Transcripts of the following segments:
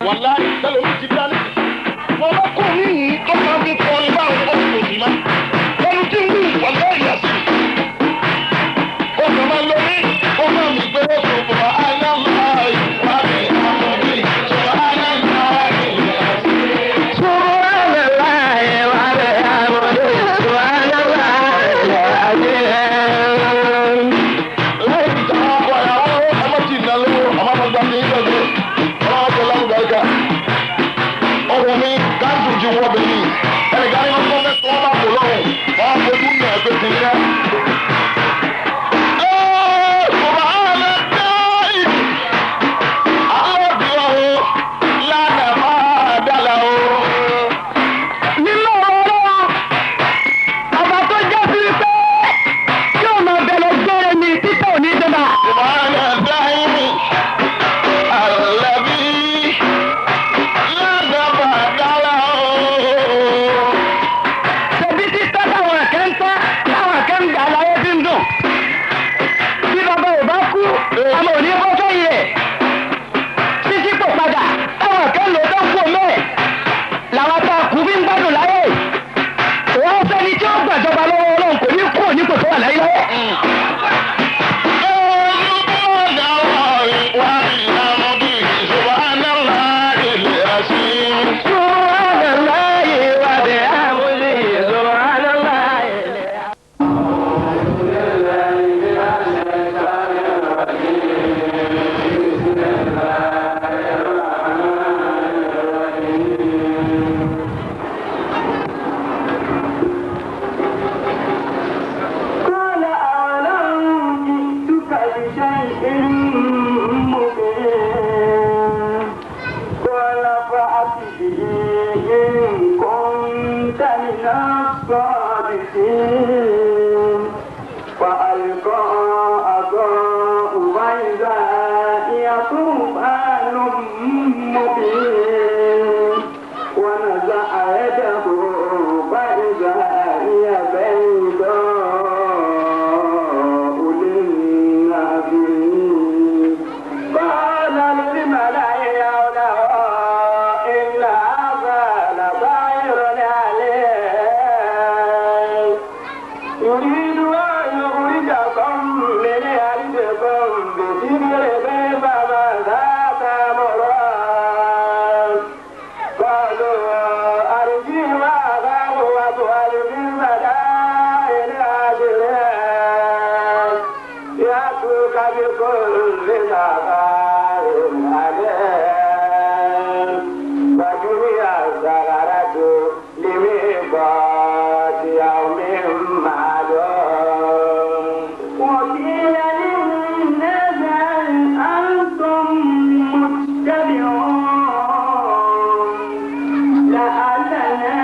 Wàláì tẹlomi ti dá ní. Mo bá kú níyìn tó máa fi kọrin báwọn ọ̀sùn òsì má. Lẹ́nu tí ń wù wàláì yà sí. Ó kàn máa lọ ní ó máa mi gbé sọ̀rọ̀ aláǹláì wà mí àwọn mi sọ̀rọ̀ aláǹláì yà sí. Lẹ́yìn tí àwọn ọkọ̀ ìyàwó ẹ má ti nà lówó àmọ́ mo gbà tí ń sọ̀rọ̀ ọlọ́wọ́ tó lálùbáríkà. Ọkùnrin mi gáàsù ti wọ́ bẹ̀ yìí ẹnìkan ní wọ́n fẹ́ tí wọ́n bá kò lọ́rùn wọ́n á fojú nà ẹgbẹ́ ti ní. Nínú ọ̀rọ̀ ọba tó jẹ́ sí pé yóò máa bẹ̀rẹ̀ gbére ni títẹ̀ òní dọ́gba. Ṣebí títọ́ táwọn ẹ̀kẹ́ ń tẹ́ táwọn ẹ̀kẹ́ ń gbà láyé tí ń dùn. Bí bàbá ò bá kú, ọmọ ò ní bọ́ sẹ́yìn rẹ̀. Títí kò padà táwọn ẹ̀kẹ́ ń lò tó kú mẹ́ẹ̀. Làwọn tá a kú bí ń gbádùn láyé. Òun fẹ́ni tí ó gbàjọba lọ́wọ́ Ọlọ́run kò ní kú òní kò tó wà láyé láyé. قال أولم جئتك بشيء مبين قال فأت به إن كنت من الصادقين فألقى عصاه فإذا هي ثعبان مبين ونزع يده فإذا هي بيضاء للناظرين قال للملأ حوله إن هذا لساحر عليم يريد أن يخرجكم من أرضكم بسحره فماذا تأمرون قالوا أرجه وأخاه وابعث في المدائن حاشرين يأتوك بكل سحار عليم فجمع السحرة لميقات يوم معلوم وقيل للناس هل أنتم مجتمعون لعلنا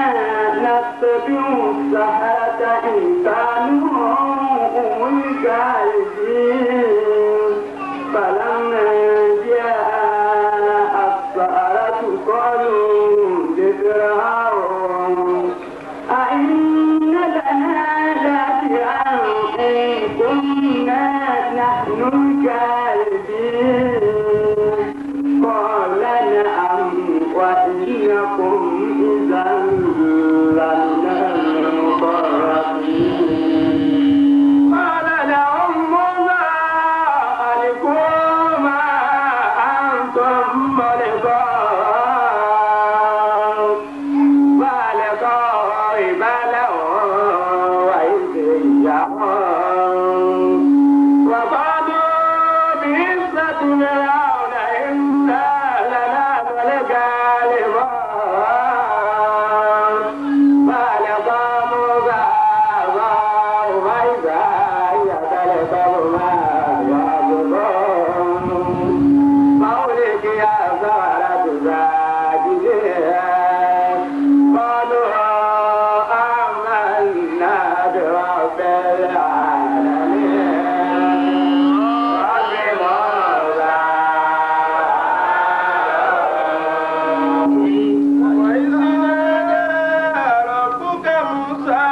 نتبع السحرة إن كانوا هم الغالبين فلما جاء السحرة قالوا لفرعون أئن لنا لأجرا إن كنا نحن الغالبين قال نعم وإنكم إذا لمن المقربين قال لهم موسى ألقوا ما أنتم ملقون فألقوا حبالهم وعصيهم وقالوا بعزة فرعون إنا لنحن الغالبون فألقى موسى عصاه فإذا هي تلقف ما يأفكون فألقي السحرة ساجدين قالوا آمنا برب العالمين رب موسى وإذ نادى ربك موسى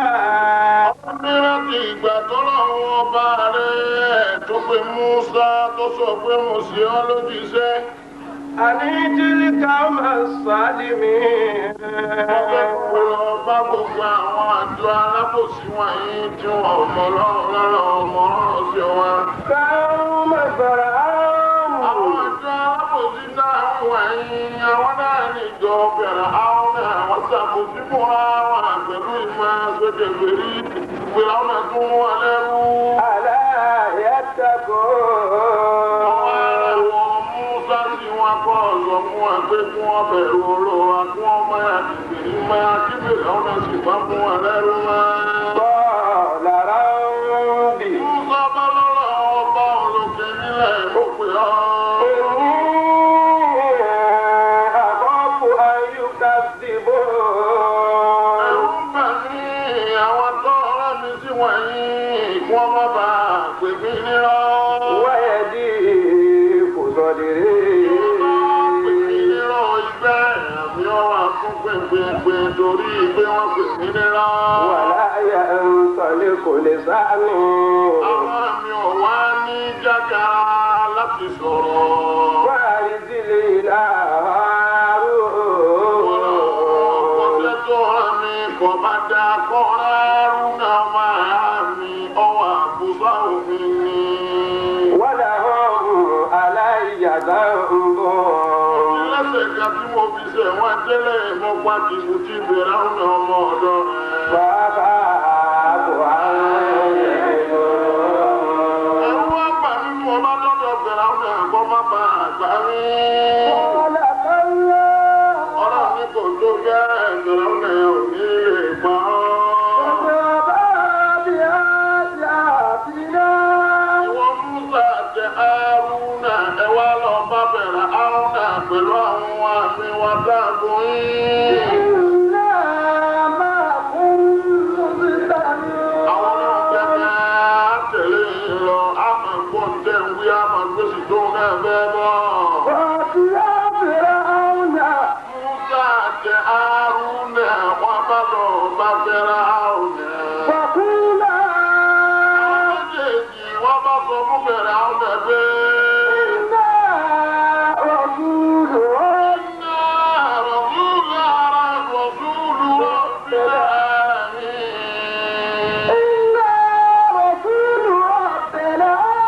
Nírọ̀tì ìgbà tọ́lọ́run ọba rẹ̀ tó pe Musa tó sọ pé mo ṣe ọ́ lójíṣẹ́. أن ائت القوم الظالمين. Ọbẹ̀ kò lọ bá gbogbo àwọn àjọ alábòsí wọ̀nyí tí wọ́n mọ̀ lọ́rùn lọ́rọ̀ ọmọ ọ̀rọ̀ sí wọn. قوم فرعون. Àwọn àjọ alábòsí náà wọ̀nyí àwọn náà níjọ bẹ̀rẹ̀ àwọn náà wọ́n ṣàbòsí fúnra wọn pẹ̀lú ìmọ̀ ṣèkèfèrí ìgbéra wọn tún wọn lẹ́rú. ألا يتقون. Àwọn ará wọn Musa sí wọn kọ́ ọ̀sọ̀ fún wọn pé kí wọ́n bẹ̀rù Olúwa kí wọ́n máa kìbìrì máa kíbìrì ọ̀nà sì bá fún wọn lẹ́rú máa. قال رب Musa bá lọ́rọ̀ ọba olókè nílẹ̀ ó pè ọ́. إني أخاف أن يكذبون. Ẹ̀rù ń bà mí àwọn tó rán mi sí wọ̀nyí kí wọ́n má bàa pè mí nírọ́. ويضيق صدري. Pè mí nírọ́ ìgbẹ́ àmì ọ̀wà fún pínpín torí pé wọ́n pè mí nírọ́. ولا ينطلق لساني. Àwọn àmì ọ̀wá ní jágara láti sọ̀rọ̀. وأرسل إلى هارون. Ọ̀sẹ̀ tó rán mi kò bá dá kọ́ra rúnà máa mi ọwọ́ àbúsá òfin ni. ولهم علي ذنب. Lẹ́sẹ̀ kan tí mo fi ṣe wọ́n tẹ́lẹ̀ mo pa tìbùtì bẹ̀rẹ̀ ọ̀nà ọmọ ọ̀dọ́ rẹ̀. وأخاف أن يفتنون. Ẹ̀rù wá bà mí fún ọba dọ́dọ̀ bẹ̀rẹ̀ ọ̀nà ẹ̀kọ́ má bà àgbà mi. قال كلا. Ọlọ́run ní kò tó bẹ́ẹ̀ bẹ̀rẹ̀ ọ̀nà ẹ̀ ò ní lè pa ọ́. فذهبا بآياتنا. Ìwọ Musa àti Haruna ẹ wá lọ bá bẹ̀rẹ̀ Haruna pẹ̀lú àwọn àmì wa dáàbò yín. إنا معكم مستمعون. Àwọn náà kẹ́kẹ́ tẹ̀lé yín lọ, á máa gbọ́ tẹ̀ ń wí, á máa gbèsè tó náà bẹ́ẹ̀ bọ̀. فأتيا فرعون. Musa àti Haruna wọ́n bá lọ bá bẹ̀rẹ̀ Haruna. فقولا. Méjèèjì wọ́n bá sọ fún bẹ̀rẹ̀ Haruna pé. إنا رسول رب. إنا رسول رب العالمين.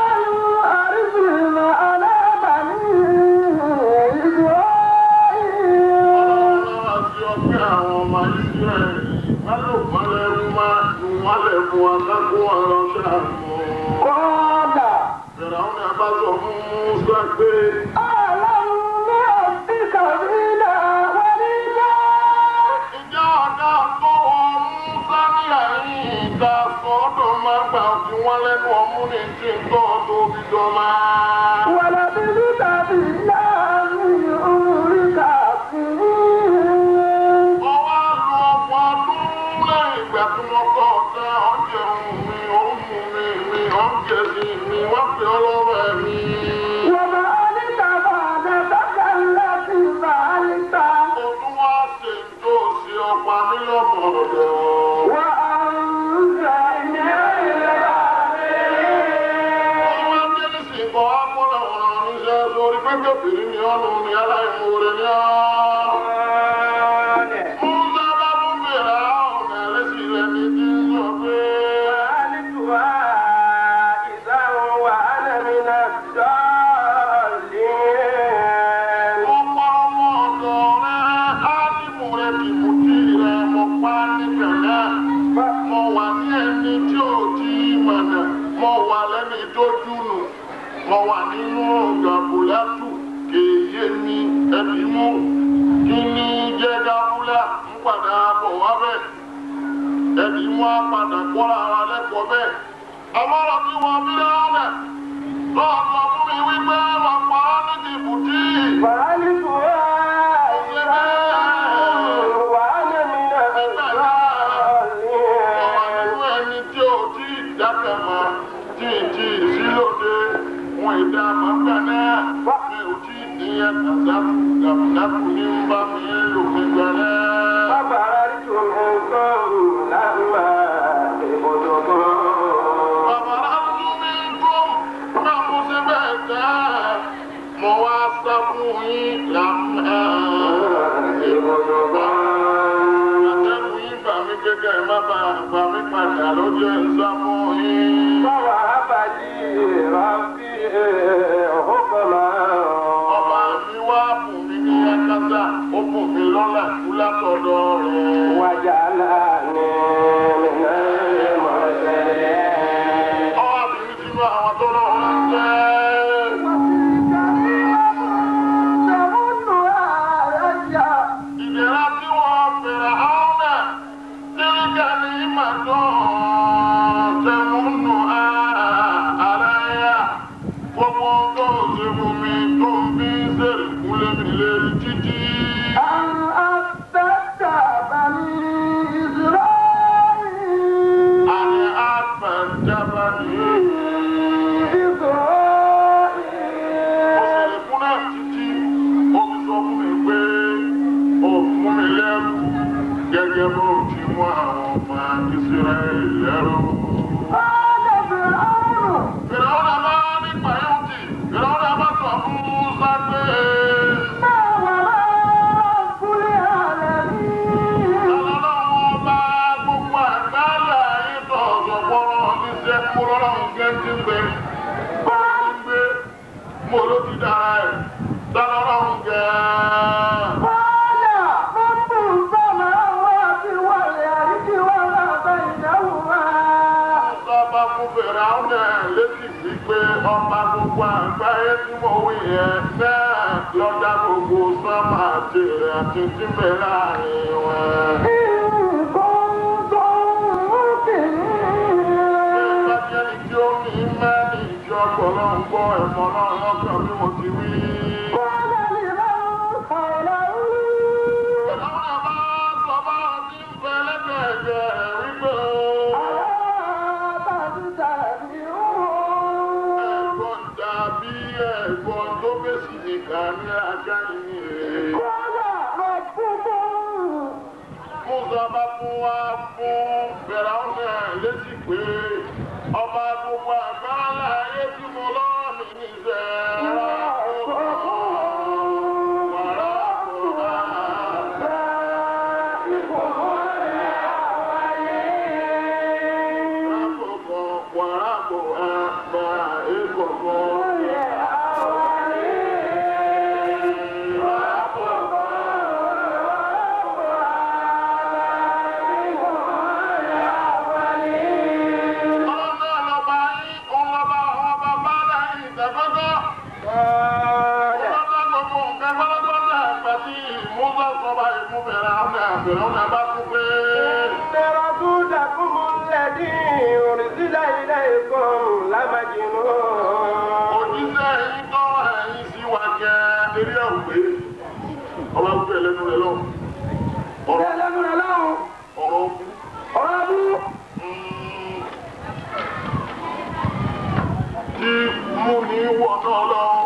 أن أرسل على بني إسرائيل. قال ألم نربك فينا وليدا. Ìjọ ọ̀dà tó wọ Musa nílẹ̀ yìí ta sọ́dọ̀ máa gbà tí wọ́n lẹ́nu ọmú ní tí ń tọ́ tó fi dọ́mà. ولبثت فينا من عمرك سنين. Ọwọ́ lu ọ̀pọ̀ ọdún lẹ́yìn ìgbà tí wọ́n kọ́ ọ̀tá ọ̀jẹun mi, òun mi, mi, ọ̀jẹ̀ sí mi, wọ́n fi ọlọ́rọ̀ mi. وفعلت فعلتك التي فعلت. Òtún wá ṣe tó ṣe ọ̀pá mi lọ́mọ ọ̀dọ̀. وأنت من الغابرين. Ọwọ́ Jẹ́nìsì kọ́ ápọ́lọ̀ ọ̀rọ̀ níṣẹ́ sórí pé kébìrì ni ọ́nù ni aláìmoore ni ọ́. Musa bá tún bèrè àwọn ẹlẹ́sìn rẹ̀ ní tí ń sọ pé. فعلتها إذا وأنا من الضالين. Mo pa ọmọ ọ̀dọ̀ rẹ̀, álímù rẹ̀ tìmùtì rẹ̀, mo pa á ní kẹ̀lẹ́. Mo wà ní ẹni tí ò tí ì mọ̀nà, mo wà lẹ́ni tó júnù. Mo wà nínú gàbùlátù, kèye mi ẹbí mú. Kí ni jẹ́ gàbùlá ń padà bọ̀ wá bẹ́ẹ̀? Ẹbí mú á padà kọ́ra ara lẹ́kọ̀ọ́ bẹ́ẹ̀. Àmọ́ ọ̀rọ̀ tí wọ́n bí lọ́nà lọ́ọ̀ sọ fún mi wípé wọ́n pa á ní tìbùtì. فعلتها إذا وأنا من الضالين. Ọ̀rọ̀ ẹni tí ò tí ì dákẹ́ mọ́ tí ì tí ì sí lóde wọn ìdá màgbà náà mi ò tí ì níyẹn kàdákù gàmùdákù ní ń bá mi lò nígbà náà. فبررت pé kẹ́ ẹ má bàa gbà mí padà ló jẹ́ ń sá fún yín. فوهب لي ربي حكما Ọba mi wá fún mi ní akásá, ó fún mi lọ́lá kú látọ̀dọ̀ rẹ̀. وجعلني من المرسلين Ọba mi ní sínú àwọn tó lọ́wọ́ ń jẹ́. Ìdẹ̀ra tí wọ́n fèrè àwọn náà, tíríkà ní ìmàdán tẹ̀múnú ara yá. Gbogbo tó ń ṣe fún mi tó ń fi ń ṣèrè kúlé mi lérí títí. Àní àfẹ̀jábá ni. Ó ṣèrè fún náà títí. Ó fi sọ fún mi pé ó mú mi lẹ́rù gẹ́gẹ́ bó ti mú àwọn ọmọ Ísírẹ́lì lẹ́rù. Fìràwọ́n bá nípa yóò tì, Fìràwọ́n bá sọ fún Musa pé Ọlọ́run ọba gbogbo àgbáńlá ìtọ̀ ọ̀sọ̀pọ̀rọ̀ níṣẹ́ kó lọ́lọ́run gẹ́ ti ń gbé. Mo ló ti ń gbé, mo ló ti dára ẹ̀, tálọ́lọ́run gẹ́. Musa bá fún Fìràwọ́n létí wípé ọba gbogbo àgbáyé tí mo wí yẹn náà lọ́dá gbogbo sánmà àti rẹ̀ àti tí ń bẹ láàrin wọn. Bá jẹ́ ní tí ó ní mẹ́rin ìjọ ọ̀pọ̀lọ́ ń gbọ́ ẹ̀mọ́ náà lọ́kàn bí mo ti wí. Àwọn àbá sọ bá ti ń bẹ lẹ́gbẹ̀ẹ́gbẹ̀ wípé ẹ̀gbọ́n dàbí ẹ̀gbọ́n tó fèsì nìkan ní ajá yìí rẹ̀. Musa bá fún wa fún Fìràwọ́n létí pé ọba gbogbo àgbáńlá ayé tí mo lọ́wọ́ mi níṣẹ́. Wàrà kò wàrà kò àgbà ìkọ̀kọ̀. Ọlọ́run náà lọ́ba yín, òun lọ́ba àwọn bàbá láyé ìtẹ̀kọ́kọ́. Ọlọ́dọ̀ gbogbo nǹkan gbọ́dọ̀gbọ́dọ̀ àgbà tí Musa sọ báyìí fún Fìràwọ́n Fìràwọ́n bá tún pé. رسولكم الذي أرسل إليكم لمجنون Òjíṣẹ́ yín tọ́ ẹ̀yin sí wa kẹ́ eré ọ̀gbẹ́. Ọba ń pè lẹ́nu rẹ̀ lọ́wọ́. Ọ̀rọ̀ ọ̀rọ̀ ọ̀gùn. Tí mú ní wọ̀nà ọlọ́run.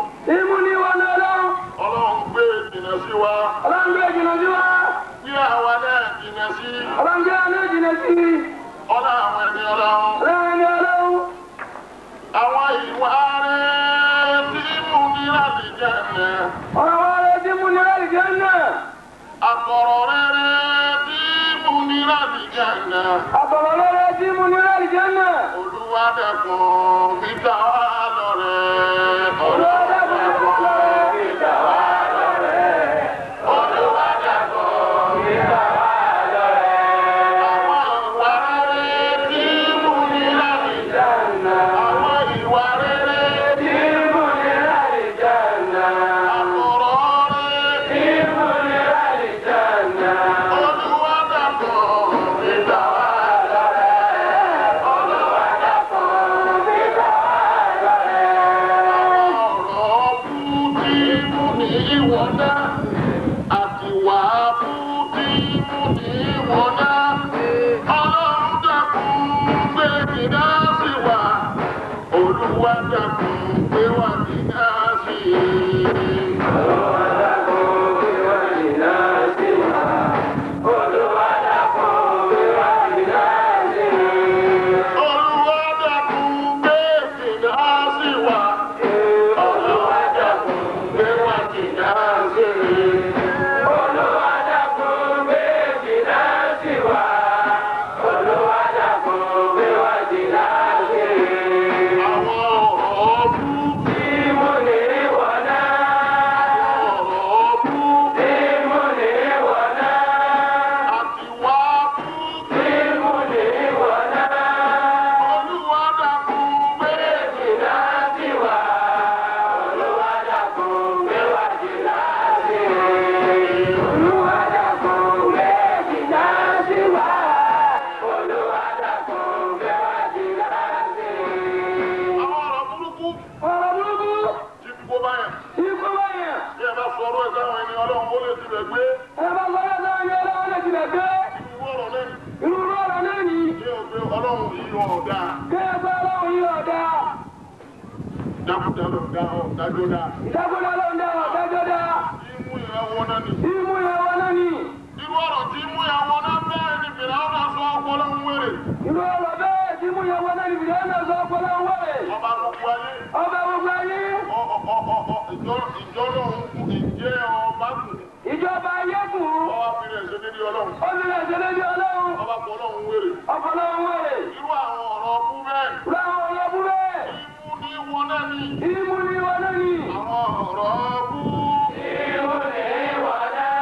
Ọlọ́run gbé jìnnà sí wa. Bí àwa náà jìnnà sí ọlá àwọn ẹni ọlọ́run. Àwọn ìwà rẹ̀ tí mú ní láti jẹ́ ẹ̀. Àkọ̀rọ̀ rere tí mú ní láti jẹ́ ẹ̀. Olúwa dẹ́kun fi ta wá lọ́rẹ. Olúwa dẹ́kun fi ta wá lọ́rẹ. Olúwa dẹ́kun fi ta wá lọ́rẹ. Àwọn ìwà rere tí mú ní láti jẹ́ ẹ̀. Àwọn ìwà rere tí mú ní láti jẹ́ ẹ̀. Àkọ̀rọ̀ rere tí mú ní láti jẹ́ ẹ̀. Olúwa dẹ́kun fi ta wá lọ́rẹ. Olúwa dẹ́kun fi ta wá lọ́rẹ. Ọ̀rọ̀ bú tí mú ní ìwọ náà, àti wà bú tí mú ní ìwọ náà. Ọlọ́run dákun gbé jìnnà sí wa. Olúwa dákun gbé wa jìnnà sí i. Olúwa dákun gbé jìnnà sí wa. Olúwa dákun gbé wa jìnnà sí i. yìí ọ̀dà. Kéèyàn pé ọlọ́run yìí ọ̀dà. Dákúdá ló dá ọ̀dájọ́ dá. Ìdákúdá ló ń dá ọ̀dájọ́ dá. Imú ìyàwó náà ni. Imú ìyàwó náà ni. Irú ọ̀rọ̀ tí imú ìyàwó náà bẹ́ẹ̀ ni fèrè àwọn aṣọ ọpọlọ ń wèrè. Irú ọ̀rọ̀ bẹ́ẹ̀ tí imú ìyàwó náà ni fèrè àwọn aṣọ ọpọlọ ń wèrè. Ọba gbogbo ayé. Ọba gbogbo ayé. Ìjọ lọ́run kù ìjẹ́ ọba kù. Ìjọba ayé kù. Ọba fi rẹ̀ ṣe dédé Ọlọ́run. Ó fi rẹ̀ ṣe dédé Ọlọ́run. Ọba kọ Ọlọ́run wèrè. Ọpọlọ ń wèrè. Irú àwọn ọ̀rọ̀ ọbú bẹ́ẹ̀. Irú àwọn ọ̀rọ̀ ọbú bẹ́ẹ̀. Imú ni wọn náà ni. Imú ni wọn náà ni. Àwọn ọ̀rọ̀ ọbú. Imú ni wọn náà.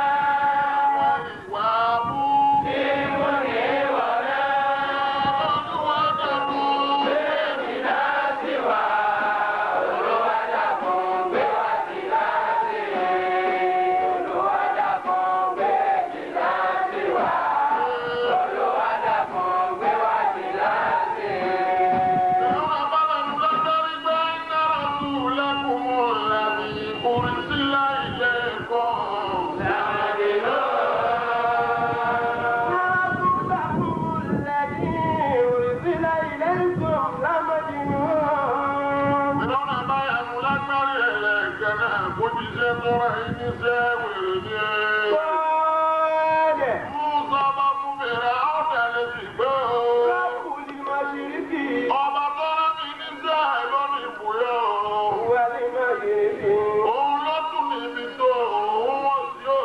Àwọn ìwà abú. Imú ni wọn náà. Olúwa dàkún. Bẹ́ẹ̀ni láti wá. Olúwa dàkún gbé wá sí láti. Olúwa dàkún gbé sí láti wá. Olúwa dàkún gbé wá sí láti. Ìrora bá lẹ́nu lágbárí gbé náírà tù lẹ́kùn lẹ́mí orin sílá ilé ẹ̀kọ́. Ìrora bá yẹnu lágbárí ẹ̀rẹ̀ náà kó jíṣẹ́ tó rẹ̀ níṣẹ́ wèrè ní ẹ̀. Musa bá mú bèrè ọ̀tẹ̀ lè sì gbé o. Ọba tó rán mi níṣẹ́ lónìí ìbúyọ̀ o. Òun ló tún níbi tó òun wọ́n sí o.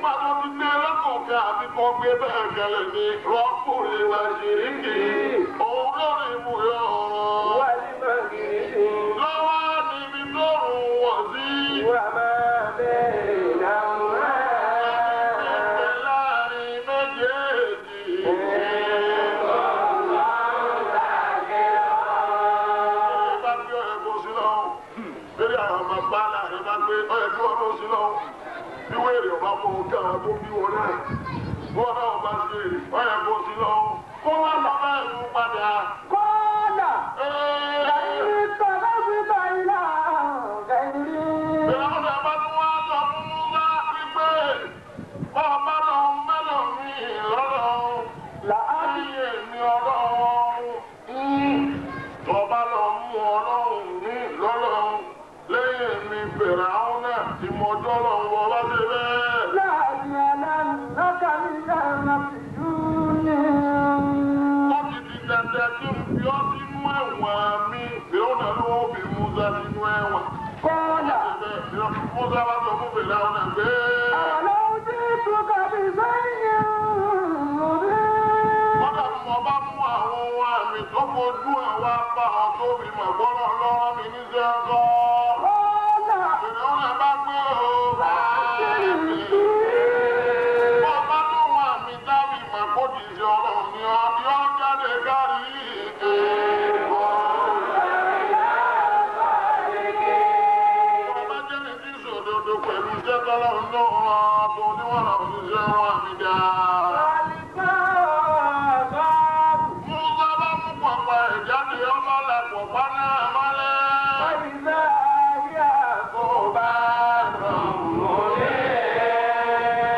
Pàtó ti gbé lọ́kọ̀ọ̀kan àti kọ́ gbé bẹ́ẹ̀ gẹ́lẹ́ ní rọ́pò lè wá ṣìríkì. Òun lórí ìbúyọ̀ ọ̀rọ̀. Lọ́wọ́ níbi tó rùn wọ̀ sí. Ẹgbẹ́ láàrin méjèèjì. Bá gbé ọ̀rẹ́ kó sí lọ́wọ́. Lórí àwọn bàbá láàrin bá gbé ọ̀rẹ́ kí wọ́n lọ sí lọ́wọ́. Bí wéèrè ọba mọ òkè àwọn tó bí wọn náà. Bí wọn náà bá ṣe èrè ọ̀rẹ́ kó sí lọ́wọ́. Kó wá lọ bẹ́ẹ̀ mú padà. Kọ́lá. Ìrọ̀lẹ́ bá tún wá sọ fún Musa wípé ọba lọ mẹ́lọ̀ mi lọ́dọ̀ láàyè mi ọlọ́run. Tọba lọ mú ọlọ́run ní lọ́lọ́run lẹ́yìn mi bẹ̀rẹ̀ àwọn náà tí mo jọ́ lọ́run wọ bá ṣe bẹ́ẹ̀. Wọ́n ti di dandan kí n fi ọ́ sínú ẹ̀wọ̀n mi. Ìrọ̀lẹ́ ló wọ́n fi Musa sínú ẹ̀wọ̀n. Kọ́lá. Musa bá sọ fún bẹ̀rẹ̀ àwọn náà pé. Wọ́n dàbí mo bá mú àwọn ohun àmì tó fojú àwa bá ọ tó fi mọ̀ gbọ́dọ̀ lọ́rọ́ mi níṣẹ́ ńkọ́. Bẹ̀rẹ̀ àwọn náà bá gbé o. Wọ́n bá tó wọn àmì dábì mọ̀ kó kì í ṣe ọlọ́run ní ọ yọ jáde kárí èèwọ̀. Wọ́n bá jẹ́ ní tí sòdodo pẹ̀lú iṣẹ́ tọ́lọ́run náà rán tó níwọ̀n náà fi ṣe wọn àmì dáa. Musa bá mú pọ̀pọ̀ ìjáde ọlọ́lá pọ̀pọ̀ náà mọ́lẹ̀.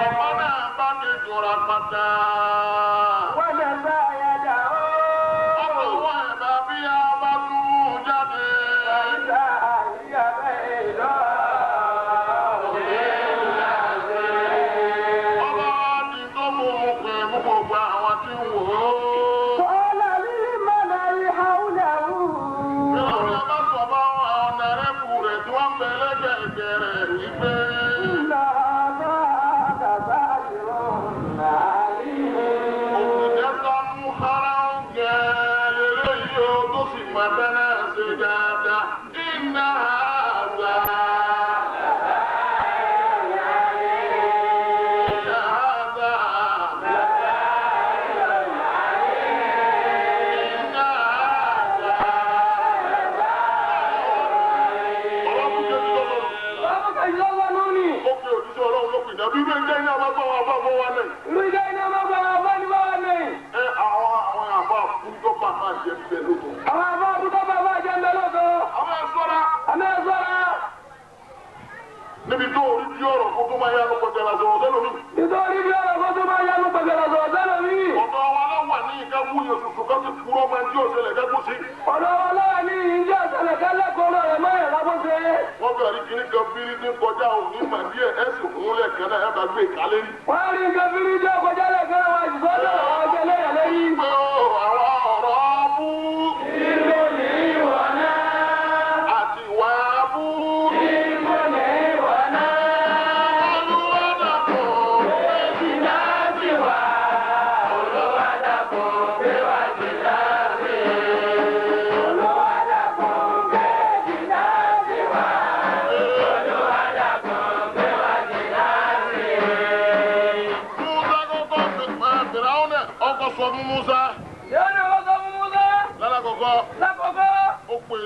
Pọ̀pọ̀ náà bá ti jọra pátá. Ọ̀pọ̀ wọn ẹ̀bá bí a bá tún mú jáde. Ọba ti tó mú mú pé mú gbogbo àwọn tí ń wò ó. Ìrọ̀lẹ́ bá sọ bá àwọn ọ̀nàrẹ́bù rẹ̀ tí wọ́n ń bẹ lẹ́gbẹ̀ẹ́gbẹ̀ rẹ̀ wípé. Òkùnjẹ́ sá mú hara ń gẹ lélẹ́yìí o tó sì mọ bẹ́lẹ̀ ṣe dáadáa. Iná àgbà. Iná àgbà. Iná àgbà. Ọlọ́kùnrin ti lọ́sọ̀rọ̀. Ó pe òjíṣẹ́ Ọlọ́run ló pè náà bí ilé ìjẹ́ iná máa bá wa bá wọn wá lẹ̀. Ẹ àwọn àwọn àbá fún tó bá máa jẹ bẹ́ẹ̀ lóko. Àwọn ẹ̀ sọ́ra. Níbi tó orí bí ọ̀rọ̀ kó tó máa yánu pọ̀jẹ̀lá sọ̀rọ̀ sẹ́lómi. Nítorí bí ọ̀rọ̀ kó tó máa yánu pọ̀jẹ̀lá sọ̀rọ̀ sẹ́lómi. Ọ̀dọ̀ wa ló wà ní ìka wúyẹ ṣoṣo ká ti kúrọ́ máa ń jí òṣèlè kẹ́kọ̀ọ́ sí. Ọ̀dọ̀ wa ló wà ní ìjọ ìṣẹ̀lẹ̀ kẹ́lẹ́kọ̀ọ́ rẹ̀ mọ́ ẹ̀ lábọ́sẹ̀. Wọ́n fẹ́ rí kíní kan bírí ní kọjá òní màdí ẹ̀ ẹ̀ sì kúnlẹ̀ kan náà ẹ̀ bá gbé ìkálẹ́ rí. Wọ́n rí nǹkan bírí jẹ́ kọjá lẹ́ẹ̀kan àwọn àṣìṣọ́ náà wọ́n jẹ́ lẹ́yìn lẹ́yìn. Pé ó àwọn ọ̀rọ̀ bú Ìlú ní ìwà náà. àti ìwà bú. Ìlú ní ìwà náà. Olúwadàpọ̀ Jìnnà sí wa. Olúwadàpọ̀ gbé wa jìnnà sí. Olúwadàpọ̀ gbé jìnnà sí wa. Olúwadàpọ̀ gbé wa jìnnà sí. Musa kọ́kọ́ Fìràwọ́nà ọkọ̀ sọ fún Musa Yóò ní wọ́n sọ fún Musa lálàkọ́kọ́ lákòókò. ó pè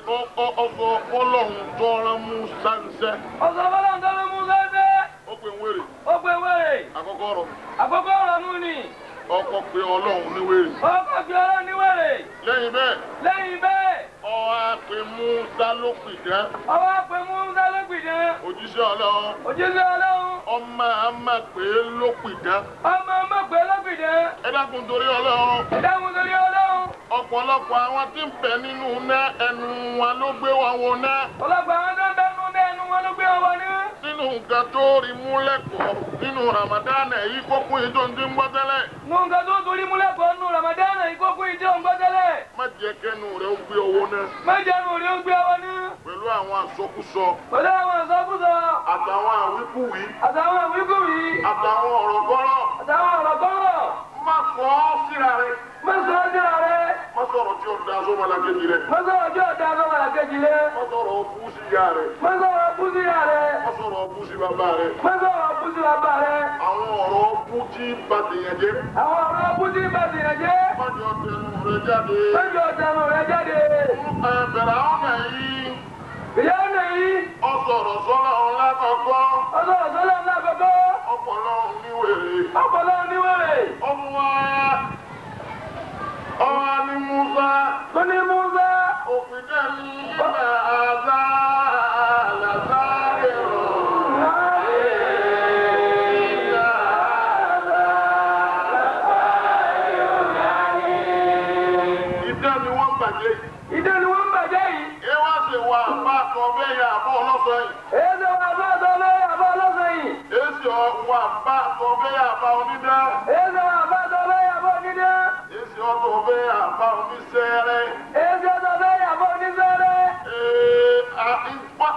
ọsọ fọlọ́hún tọ́ran Musa ń sẹ́ Ọ̀sán fọlọ́n tó ló Musa dé. ó pè ń wèrè Ó pe wèrè. àkọ́kọ́ rọ̀ Àkókò ọ̀rọ̀ nù ni. ọkọ̀ pé Ọlọ́hun ní wèrè Ọkọ̀ fi ọlọ́run ní wèrè. lẹ́yìn bẹ́ẹ̀ Lẹ́yìn bẹ́ẹ̀, ọ̀hà pé Musa ló pìdán ọwọ́ pe Musa ló gbìdán. òjíṣẹ́ Ọlọ́hun Òjíṣẹ́ Ọlọ́run, ọmọ àmà pé ló pìdán ọmọ ọmọ pé ló gbìdán. ẹ dákun torí Ọlọ́hun Ìdáhùn torí Ọlọ́run. ọ̀pọ̀lọpọ̀ àwọn tí ń bẹ nínú ná ẹnu wọn ló gbé wọn wọ ná Ọlọ́pàá àwọn tó ń bẹ́nu bẹ́ẹ̀nu wọn ló gbé ọwọ́ ní. nínú nǹkan tó rí mú lẹ́kọ̀ọ́ nínú Ramadan èyí kókó yìí tó ń dín gbọ́ tẹ́lẹ̀ Nù nǹkan tó torí múlẹ̀ kọ́ nù Ramadan ìkókó ìjọ ń gbọ́ tẹ́lẹ̀. má jẹ́ kẹ́nu rẹ̀ ó gbé owó náà Méjèèjì rí ó gbé ọwọ́ ní. pẹ̀lú àwọn àsọkúsọ Pẹ̀lú àwọn ìsọkúsọ, àtàwọn àwíkúwí àtàwọn ìwíkúwí, àtàwọn ọ̀rọ̀kọ́rọ̀ àtàwọn ọ̀rọ̀kọ́rọ̀. má sọ ọ́ síra rẹ̀ Má sọ ọ́ síra rẹ̀. má sọ̀rọ̀ tí ó da sọ́mọlàkejì rẹ̀ Má sọ̀rọ̀ tí ọ̀dà sọ́mọlàkejì rẹ̀. má sọ̀rọ̀ ọbú sí ìyá rẹ̀ Má sọ̀rọ̀ bú síra rẹ̀. má sọ̀rọ̀ ọbú sí bàbá rẹ̀ Má sọ̀rọ̀ bú sí bàbá rẹ̀. àwọn ọ̀rọ̀ ọbú tí ba tèèyàn jẹ́ Àwọn ọ̀rọ̀ bú sí bá tèèyàn jẹ́. má jọ tẹnu rẹ̀ jáde Méjì ọ̀dànù rẹ̀ jáde. ẹ bẹ̀rẹ̀ àwọn ọ̀nà yìí Ìyá ọ̀nà yìí, ọ sọ̀rọ̀ sọ́lá ọ̀la kọ̀ọ̀kan ọ̀sọ̀rọ̀ sọ́lá ńlá kọ̀kọ́. ọpọlọ oníwèrè Ọ̀pọ̀lọ́ oníwèrè. ọmọ ọmọ ní Musa Tó ní Musa. òfin dẹ́ni ìgbà àzá làzárẹ̀ rọ̀ ìgbà ìdá ni wọ́n bàjẹ́ yìí. Ìdá ni wọ́n ń bàjẹ́ yìí. ẹ wá ṣe wà bá àtọ̀ bẹ́ẹ̀ yà àbọ̀ ọlọ́sàn yìí. Èyí ṣe wà bá àtọ̀ bẹ́ẹ̀ àbọ̀ ọlọ́sàn yìí. èsì wà bá àtọ̀ bẹ́ẹ̀ àbá onídá. Èyí ṣe wà bá àtọ̀ bẹ́ẹ̀ àbọ̀ onídá. èsì ọ̀tọ̀ bẹ́ẹ̀ àbá oníṣẹ́rẹ́. Èyí ṣe ọ̀tọ̀ bẹ́ẹ̀ àbọ̀ oníṣẹ́rẹ́. Ee,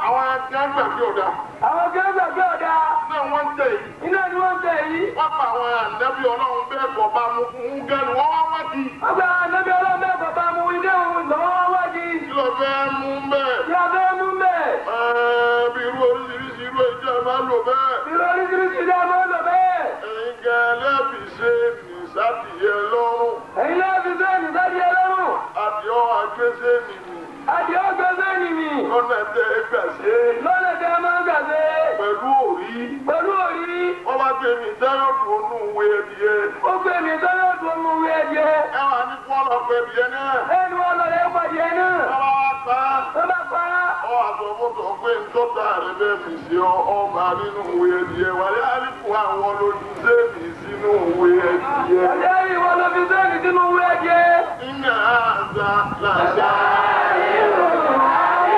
àwọn akẹ́kọ̀ọ́ gbàgbé ọ̀dà. Àwọn kí ó gbàgbé ọ̀dà. Náà wọ́n ń tẹ̀ yìí. Iná ni wọ́n ń tẹ̀ yìí. Wọ́n pa àwọn ànábì ọlọ́run bẹ́ẹ̀ kọ̀ bá mu fún gẹ́nu wọ́n wá wá di. Wọ́n gba ànábì ọlọ́run bẹ́ẹ̀ kọ̀ bá mu ilé òun lọ́wọ́ wá di. Kí ló fẹ́ mú bẹ́ẹ̀? Kí a fẹ́ mú bẹ́ẹ̀. Ẹ̀ẹ́ bí irú oríṣiríṣi irú ìjọ máa lò bẹ́ẹ̀. Irú oríṣiríṣi ilé ọmọ lò bẹ́ẹ̀. Ẹ̀yin gan lẹ́bi ṣe nìsádìyẹ lọ́rùn. Ẹ̀yin náà fi sẹ́yìn sádìyẹ lọ́rùn. Àdìọ́ àgbéṣe nìyí. Àdìọ́ gbé sẹ́yìn mi. Lọ́nà tẹ gbà ṣe Lọ́nà tẹ máa ń gbà ṣe. pẹ̀lú òrí. Pẹ̀lú òrí. Wọ́n bá gbé mi dẹ́rọ̀dù onú ìwé ẹ̀dìyẹ. Ó gbé mi sọ́yọ́ tó mú wí ẹ̀jẹ̀. Ẹ wà ní kí wọ́n lọ pẹ̀ ẹ̀dìyẹ náà. Ẹnu ọlọ́rẹ̀ pàdé náà. Wọ́n bá wá pa á. Wọ́n bá pa á. Ọ àtọ̀fọ́tọ̀ pé ntọ́ta rẹ̀ bẹ́ẹ̀ fi ṣe ọba nínú ìwé ẹ̀dìyẹ. Wàlẹ́ àlìkù àwọn olójú sẹ́ẹ̀mì sínú ìwé ẹ̀dìyẹ. Ọjọ́ ìwọ ló fi sẹ́yìn sínú wí ẹ̀jẹ̀. Iná àzà làṣà.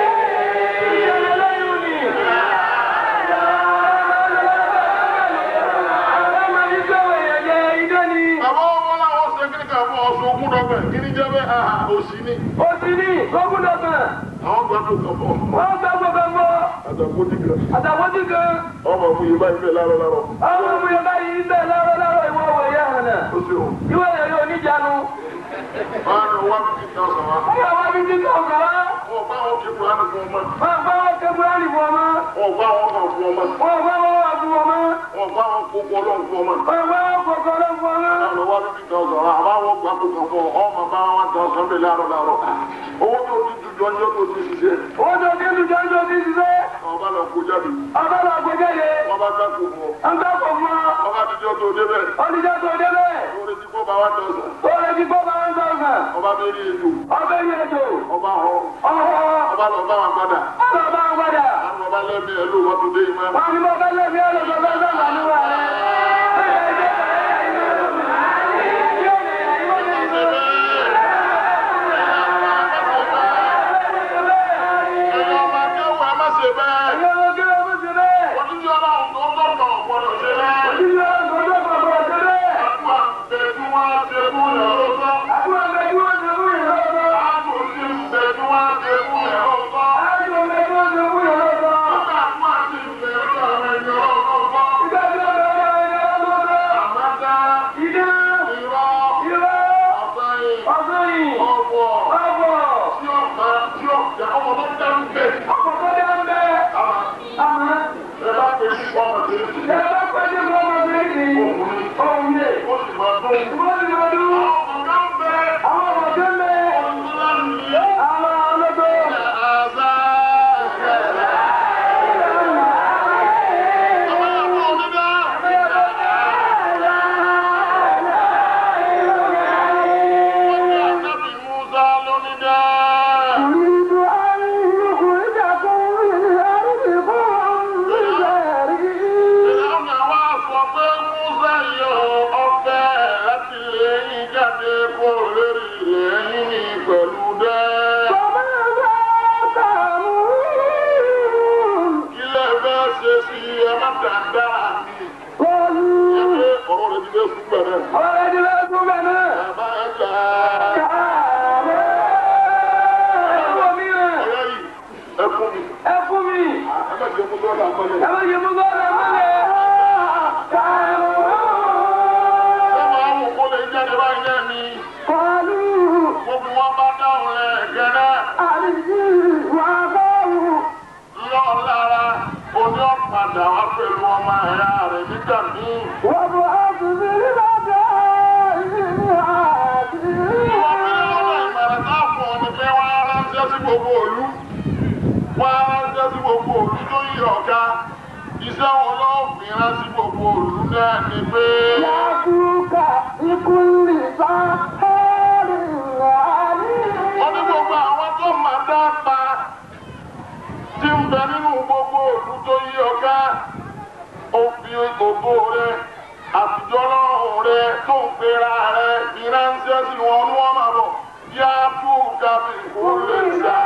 Ìṣẹ̀lẹ̀ lẹ́yìn ni. Ẹ máa fi sọ̀rọ̀ èèyàn jẹ idán ni. Bàbá wọn làwọn ṣe kíní kan fún ọ̀ṣun ogún dọ́gbẹ̀. Kíní jẹ́ bẹ́ẹ̀ àhà òsì ni. Ó ti ní ogún dọ̀gbọ̀n. Àwọn gbàdúrà kan fún ọ. Wọ́n gbà gbogbo mọ́. Àtàkùn dìgbà. Àtàwọn tí kan. Ọmọ fún yìí báyìí bẹ́ẹ̀ lárọ̀ lárọ̀. Àwọn ọmọ yẹn báyìí ń bẹ̀ lárọ̀ lárọ̀ ìwọ wọ̀ yẹ hànà. Ó ṣe o. Ìwọ yẹn yóò níjànú. Wọ́n á ní wá 50,000 wá. Wọ́n yà wá 50,000 wá. Wọ́n bá wọn kí Kùránì fún ọmọ. Wọ́n bá wọn ké Kùránì fún ọmọ. Wọ́n bá wọn kàn fún ọmọ. Wọ́n bá wọn wà fún ọmọ. Wọ́n bá wọn kókó ọlọ́run fún ọmọ. Wọ́n bá wọn kókó ọlọ́run fún ọmọ. Lọ wá 50,000 wá. Àbá wọn gbà kó kàn fún ọ. Ọmọ bá wọn 1,000 bẹ́ẹ̀ lárọ̀ lárọ̀. Owó tó ti dùjọ́ ní ọjọ́ tó ti ṣiṣẹ́. Owó tó ti dùjọ́ ní ọjọ́ ti ṣiṣẹ́. Ọba lọ kó jáde. Ọba lọ kó jáde. Wọ́n bá gbà kó fún ọ. Wọ́n gbà kó fún ọ. Ọba àtijọ́ tó débẹ̀. Ọdíjọ́ tó débẹ̀. Ó retí kó bá 1,000. Ó retí kó bá 1,000. Ọba bẹ́ẹ̀ ejò. Ọbẹ̀ yẹn ejò. Ọba họ. Ọ̀họ́. Ọba lọ bá wọn padà. Ọba bá wọn padà. Àwọn ọba lẹ́mí ẹ̀ ló wọ́n tún dé ìmọ̀. Wọ́n ní mo fẹ́ lẹ́mí ẹ̀ lọ́sọ̀ fẹ́ sọ̀rọ̀ níwà rẹ̀. Ẹ̀yin ọmọ akẹ́wọ̀ ẹ má ṣe bẹ́ẹ̀. Òjijì ọlọ́run tó tọ̀tọ̀ gbọ́dọ̀ ṣe bẹ́ẹ̀. Àdúrà ń bẹ tí wọ́n á ṣe fún ìrànlọ́tọ́. Àádùn sí ń bẹ tí wọ́n á ṣe fún ìrànlọ́tọ́. Nígbà tí wọ́n á sì ń bẹ tí àwọn ẹni ọlọ́run gbọ́. Àmọ́dá, irọ́, ọ̀sán yìí, ọ̀bọ̀, tí ọ̀gá tí ọ̀gá ọmọ tó dá ń bẹ̀. Àmọ́ ẹ bá pè sí ọmọ tó ń sìn. Ó sì máa dún. Ọ̀gá ń bẹ. Ọ̀gá ń bẹ. Àzá. Àwọn ẹ̀kọ́ onídàá. Ànábì Musa lónídàá. يريد أن يخرجكم من أرضكم بسحره. Ìlànà wa sọ pé Musa yọ ọfẹ́ láti lè yín jáde kó lórí ilẹ̀ yín ní pẹ̀lú dẹ́. فماذا تأمرون؟ Kí lẹ fẹ́ ṣe sí ẹ má dáadáa mi? Ẹ قالوا pé ọ̀rọ̀ rẹ̀ ti fẹ́ sùn gbẹ̀rẹ̀. Bàbá ẹ gbà á. Ọ̀yá yìí, ẹ fún mi. Ẹ fún mi, Ẹ má jẹ́ kó lọ́la mọ́lẹ̀. ẹ má yẹ mú sọ́dọ̀ mọ́lẹ̀. Ṣé máa wù kó lè jáde báyìí náà ni? قالوا Gbogbo wọn bá dáhùn lẹ́ẹ̀kẹ́ náà. أرجه وأخاه Lọ lára oní ọ̀padà wá pẹ̀lú ọmọ ẹ̀yà rẹ̀ nígbà míì. وابعث في المدائن Wọ́n fi lọ́nà حاشرين. ìmọ̀ràn náà fún ọ ni pé wọ́n á ránṣẹ́ sí gbogbo ìlú. Wọ́n á ránṣẹ́ sí gbogbo ìlú tó yí ọ̀gá. Iṣẹ́ wọn ló fi rán sí gbogbo ìlú náà ni pé يأتوك بكل سحار عليم. wọ́n ní gbogbo àwọn tó máa dá pa tí ń bẹ nínú gbogbo ìlú tó yí ọ̀gá. Ó fi ògo rẹ̀ àtijọ́ lọ́rùn rẹ̀ tó ń pera rẹ̀ fi ránṣẹ́ sí wọn ní wọ́n máa bọ̀. Yá tú kábí kò lè sá.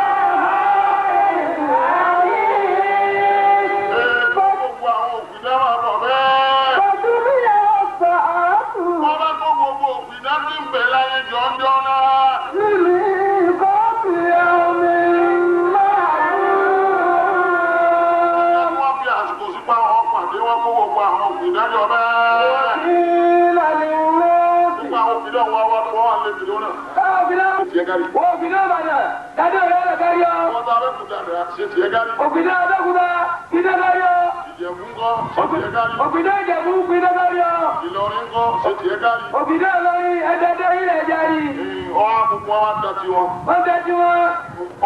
Gbogbo àwọn òpìdá máa bọ̀ bẹ́ẹ̀. فجمع السحرة Wọ́n bá kó gbogbo òpìdá tí ń bẹ láyé jọjọ́ náà. لميقات يوم معلوم. Wọ́n fi àsìkò sípa àwọn pàdé wọ́n kó gbogbo àwọn òpìdá jọ bẹ́ẹ̀. قيل للناس Gbogbo àwọn òpìdá wọn wá wọ́n wà lé kìló náà. Tiẹ̀ kárí. Ògìdá Ìbàdàn, dájú ọ̀rẹ́ rẹ̀ kárí ọ. Wọ́n ta Abẹ́òkúta rẹ̀ ṣe tiẹ̀ kárí. Ògìdá Abẹ́òkúta, kìdá kárí ọ. Ìjẹ̀bú ńkọ́ ṣe tiẹ̀ kárí. Ògìdá Ìjẹ̀bú, kìdá kárí ọ. Ìlọrin ńkọ́ ṣe tiẹ̀ kárí. Ògìdá Ìlọrin, ẹ̀dẹ̀dẹ̀ ilẹ̀ Ìjàyè. Ọwọ́ àbùkù wọn wá da tiwọn. Wọ́n tẹ́ tí wọ́n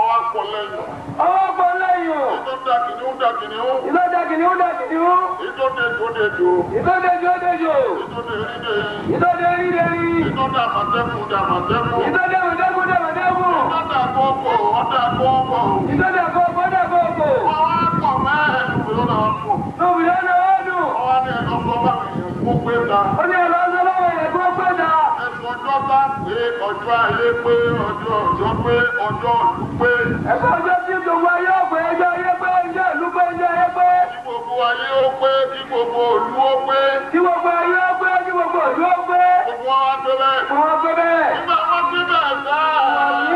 Ọwọ́ àpọ̀ lẹ́yìn. ọwọ́ pọ̀ lẹ́yìn o. Ètò da kìnìún da kìnìún. Ìlọ́jà kìnìún dà kìnìún. Ètò dejò dejò. Ìtọ́jẹ́jọ́ dejò. Ètò derí derí. Ìtọ́jẹ́ rí derí. Ètò dàmọ̀tẹ́kùn dàmọ̀tẹ́kùn. Ìtọ́jẹ́ mọ̀tẹ́kùn dàmọ̀tẹ́kùn. Ọ̀dà kọ̀ọ̀kọ̀ ọ̀dà kọ̀ọ̀kọ̀. Ìtọ́jẹ́ kọ̀ọ̀kọ̀ dà kọ̀ọ̀kọ̀. Wọ́n wá pọ̀ mẹ́rin ló náà pọ̀. Lóbi lọ́nà ọdún. Wọ́n wá ní ẹ̀dọ́ sọ bá mi kó pé ta. Ó ní ọlọ́sọ lọ́wọ́ yẹn kó pé ta. Ẹ̀sùn ọjọ́ bá pé ọjọ́ ayé pé ọjọ́ ọjọ́ pé ọjọ́ ìlú pé. Ẹ̀fọ́ ọjọ́ tí gbogbo ayé ọ̀pẹ ẹjọ́ ayé pé ẹjọ́ ìlú pé ẹjọ́ ayé pé. Kí gbogbo ayé ó pé kí gbogbo ìlú ó pé. Kí gbogbo ayé ó pé kí gbogbo ìlú ó pé. Gbogbo wọn wá pé bẹ́ẹ̀. Wọ́n pé bẹ́ẹ̀. Nígbà wọn pé bẹ́ẹ̀ sáà.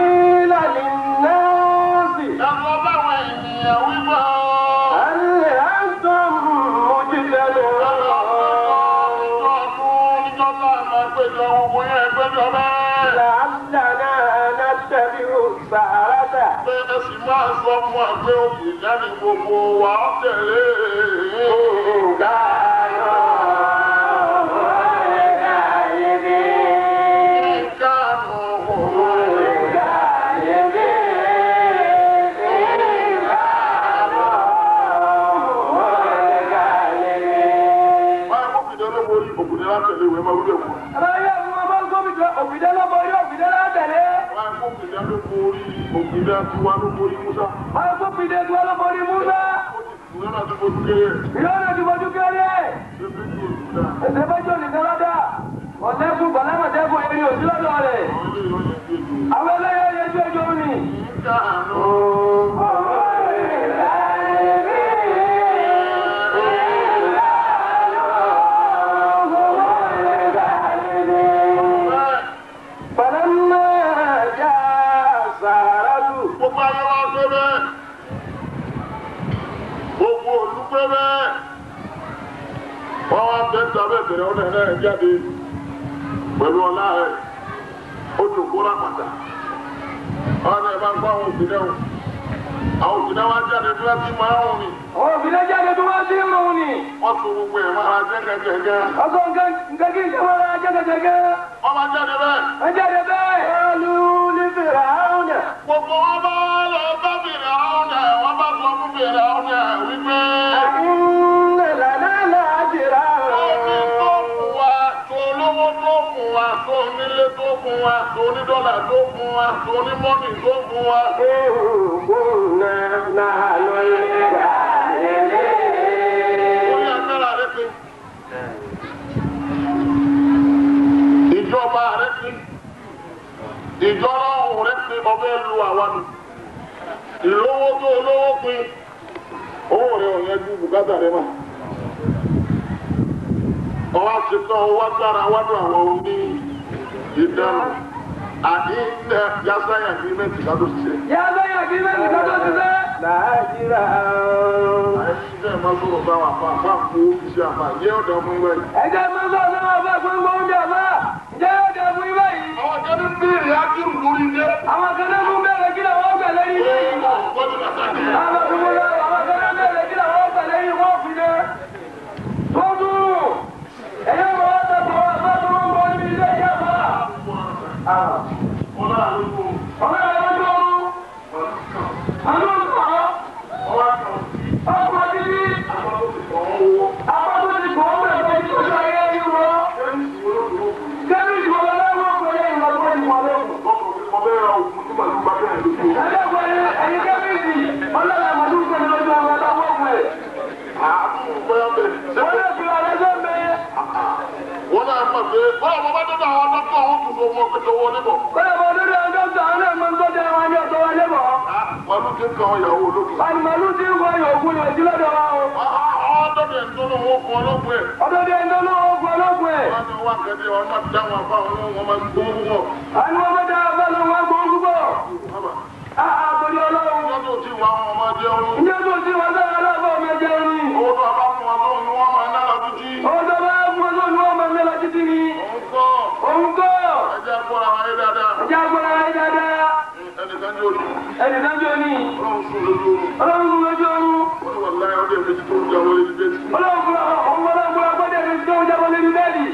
Ìlànà nọ́ọ̀sì. Ẹ̀sùn báwọn ènìyàn wípé ọ́. هل أنتم مجتمعون لعلنا نتبع السحرة إن كانوا غالبين غالبين إن كانوا غالبين. Àbáyé àwọn ọmọ gómìnà òfìdá lọ́bọ̀ orí òfìdá látẹ̀lé. Wọ́n gómìnà tí wọ́n lọ́bọ̀ orí Musa. Ìrọ́nà tó fojú kéré. Ìrọ́nà ti fojú kéré. Ṣé bí kò sí dáa? Ẹsẹ̀ bẹ́jọ́ nìkan lọ́dà. Ọ̀sẹ́kù bọ̀lámọ̀tẹ́kù erin òsí lọ́dọ̀ rẹ̀. Àwọn eléyìí ó yẹn ju èjò. Àwọn eléyìí yẹjú ejò ni. Ìkànnù. Bẹ́ẹ̀. فلما جاء السحرة Gbogbo ayé wa pé bẹ́ẹ̀. Gbogbo òlú pé bẹ́ẹ̀. Wọ́n wá bẹ́ẹ̀ sábẹ́ bẹ̀rẹ̀ ọ̀nà náà jáde pẹ̀lú ọlá rẹ̀. Ó jòkó rápàtà. Wọ́n ní ẹ bá ń gbọ́ àwọn òbí náà. Àwọn òbí náà wá jáde bí wọ́n ti máa ń rìn. Àwọn òbí náà jáde tó wá sí irun ni. Wọ́n tún gbogbo ẹ̀ máa jẹ́ gẹ́gẹ́gẹ́. Ọkọ̀ nǹkan kí n ṣe wọ́n ra jẹ́gẹ́jẹ́gẹ́. Wọ́n máa jáde bẹ́ẹ̀. Wọ́n jáde bẹ́ẹ̀. قالوا لفرعون Gbogbo wọn bá lọ bá bèrè àwọn ẹ̀ wọ́n bá sọ fún bèrè àwọn ẹ̀ wípé. أئن لنا لأجرا Omi tó fún wa, tó olówó tó fún wa, tó onílé tó fún wa, tó onídọ́là tó fún wa, tó onímọ́nì tó fún wa. إن كنا نحن الغالبين Orí agbára rẹ pé. Ìjọba rẹ pé. Ìjọba ọ̀hún rẹ pé ọbẹ̀ lu àwa nù. Ìlówó tó olówó pé. Owó rẹ ò yanjú bùkátà rẹ mọ́. Ọwọ́ àṣetán owó agbára wádùn àwọn oní ìdáhùn. Àní ẹ̀ yásáyà agreement ká tó ṣiṣẹ́. Yá lọ́yà kí mẹ́rin kan tó ṣiṣẹ́. لأجرا Àyẹ̀sí máa sọ̀rọ̀ bá wà fún àfáà fún ọ́fíìsì àfáà yẹ́ ọ̀dọ̀ fún wẹ̀. Ẹ̀jẹ̀ máa ń sọ̀rọ̀ náà bá gbogbo oúnjẹ àbá. Ǹjẹ́ yóò dẹ̀ fún ibà yìí? Àwọn kan ní bèèrè ákírù lórí ilé. Àwọn kan náà mú bẹ̀rẹ̀ kí làwọn gbà lẹ́yìn ilé yìí. Gbọ́dọ̀ látàkì. Àwọn kan mú lọ, àwọn kan náà bẹ̀rẹ̀ kí làwọn gbà lẹ́yìn wọ́n fi dé. Tó dùn. Ẹ̀yẹ́ mọ̀ wá tẹ̀sán wá bá tó ń bọ̀ níbi ilé ìyá àbá. Wọ́n náà lójú Ọ̀rẹ́ rẹ̀ lójú oorun. Àlọ́ ń sọ̀rọ̀. ọwọ́ kan Ọkọ̀ títí. àwọn tó ti kàn án owó. Apá tó ti kọ̀ ọ́ bẹ̀rẹ̀ tó ti ayé yìí wọ́. Kẹ́míìsì olóògùn ògùn. Kẹ́míìsì wọlé lọ́wọ́ pẹ̀lú ìlọ́gbọ́n ìwọ̀n lọ́wọ́. Lọ́kọ̀ mi mo bẹ́ẹ̀ ra ògùn tí màlúù bá bẹ̀rẹ̀ lójú. Ẹ̀yin kẹ́míìsì, ọlọ́lá màlúù pẹ̀lú lójú ọmọ ọlọ́wọ́ pẹ̀. Àánú bóyá bẹ̀rẹ̀. Wọ́n lè fi ọ̀rẹ́ sọ mẹ́. Wọ́n náà mọ̀ pé bọ́lá bọ́ bá dọ́dọ̀ àwọn dọ́kítọ̀ àwọn tó so mọ́ pé tọwọ́ níbọ̀. Wọ́n lè bọ̀ lórí àwọn dókítà àwọn náà máa ń tọ́jú àwọn ní ọ̀tọ̀ wọn lébọ̀. Màlúù ti ń kan ìyàwó ológun. Báni màlúù ti ń wọ ìyókù ní ojú lọ́dọ̀ wa o. Ọ̀dọ́dọ̀ ẹ̀ tó lóun ó fún ọlọ́gbọ̀n ẹ̀. Ọdún bí ẹni tó lówó ogun ológun ẹ̀. Wọ́n ní wọ́n kẹ́dí wọn máa dáwọn afá wọn wọn máa gbó púpọ̀. Àwọn ọmọ bá dáa bá lóun wá gbó púpọ̀. Àà torí Ọlọ́run. Wọ́n tó ti wá wọn máa jẹun. Ǹjẹ́ tó ti wọ́n sára aláàbọ̀ ọmọ ẹ̀jẹ̀ ni? Owó tó a bá fún wọn lóhun ni wọ́n máa ná lọ títí. Owó tó bá fún ọ lóhun ni wọ́n máa ń lọ títí ni. Òun kọ́ Òun kọ́. ẹjẹ́ gbọ́ra wa yé dáadáa. Ẹjẹ́ agbára ayé dáadáa. Ẹnìkan jẹ́ òní. Ẹnìkan jẹ́ òní. Ọlọ́run sùn lójú oorun. Ọlọ́run sùn lójú oorun. Ó ní wàláhí ọdẹ méjì tó ń jáwọ́ lórí bẹ́ẹ̀dì. Ọlọ́run fún ọ̀hún ọlọ́run gbọ́dọ̀ ẹni tó ń jábọ́ lórí bẹ́ẹ̀dì.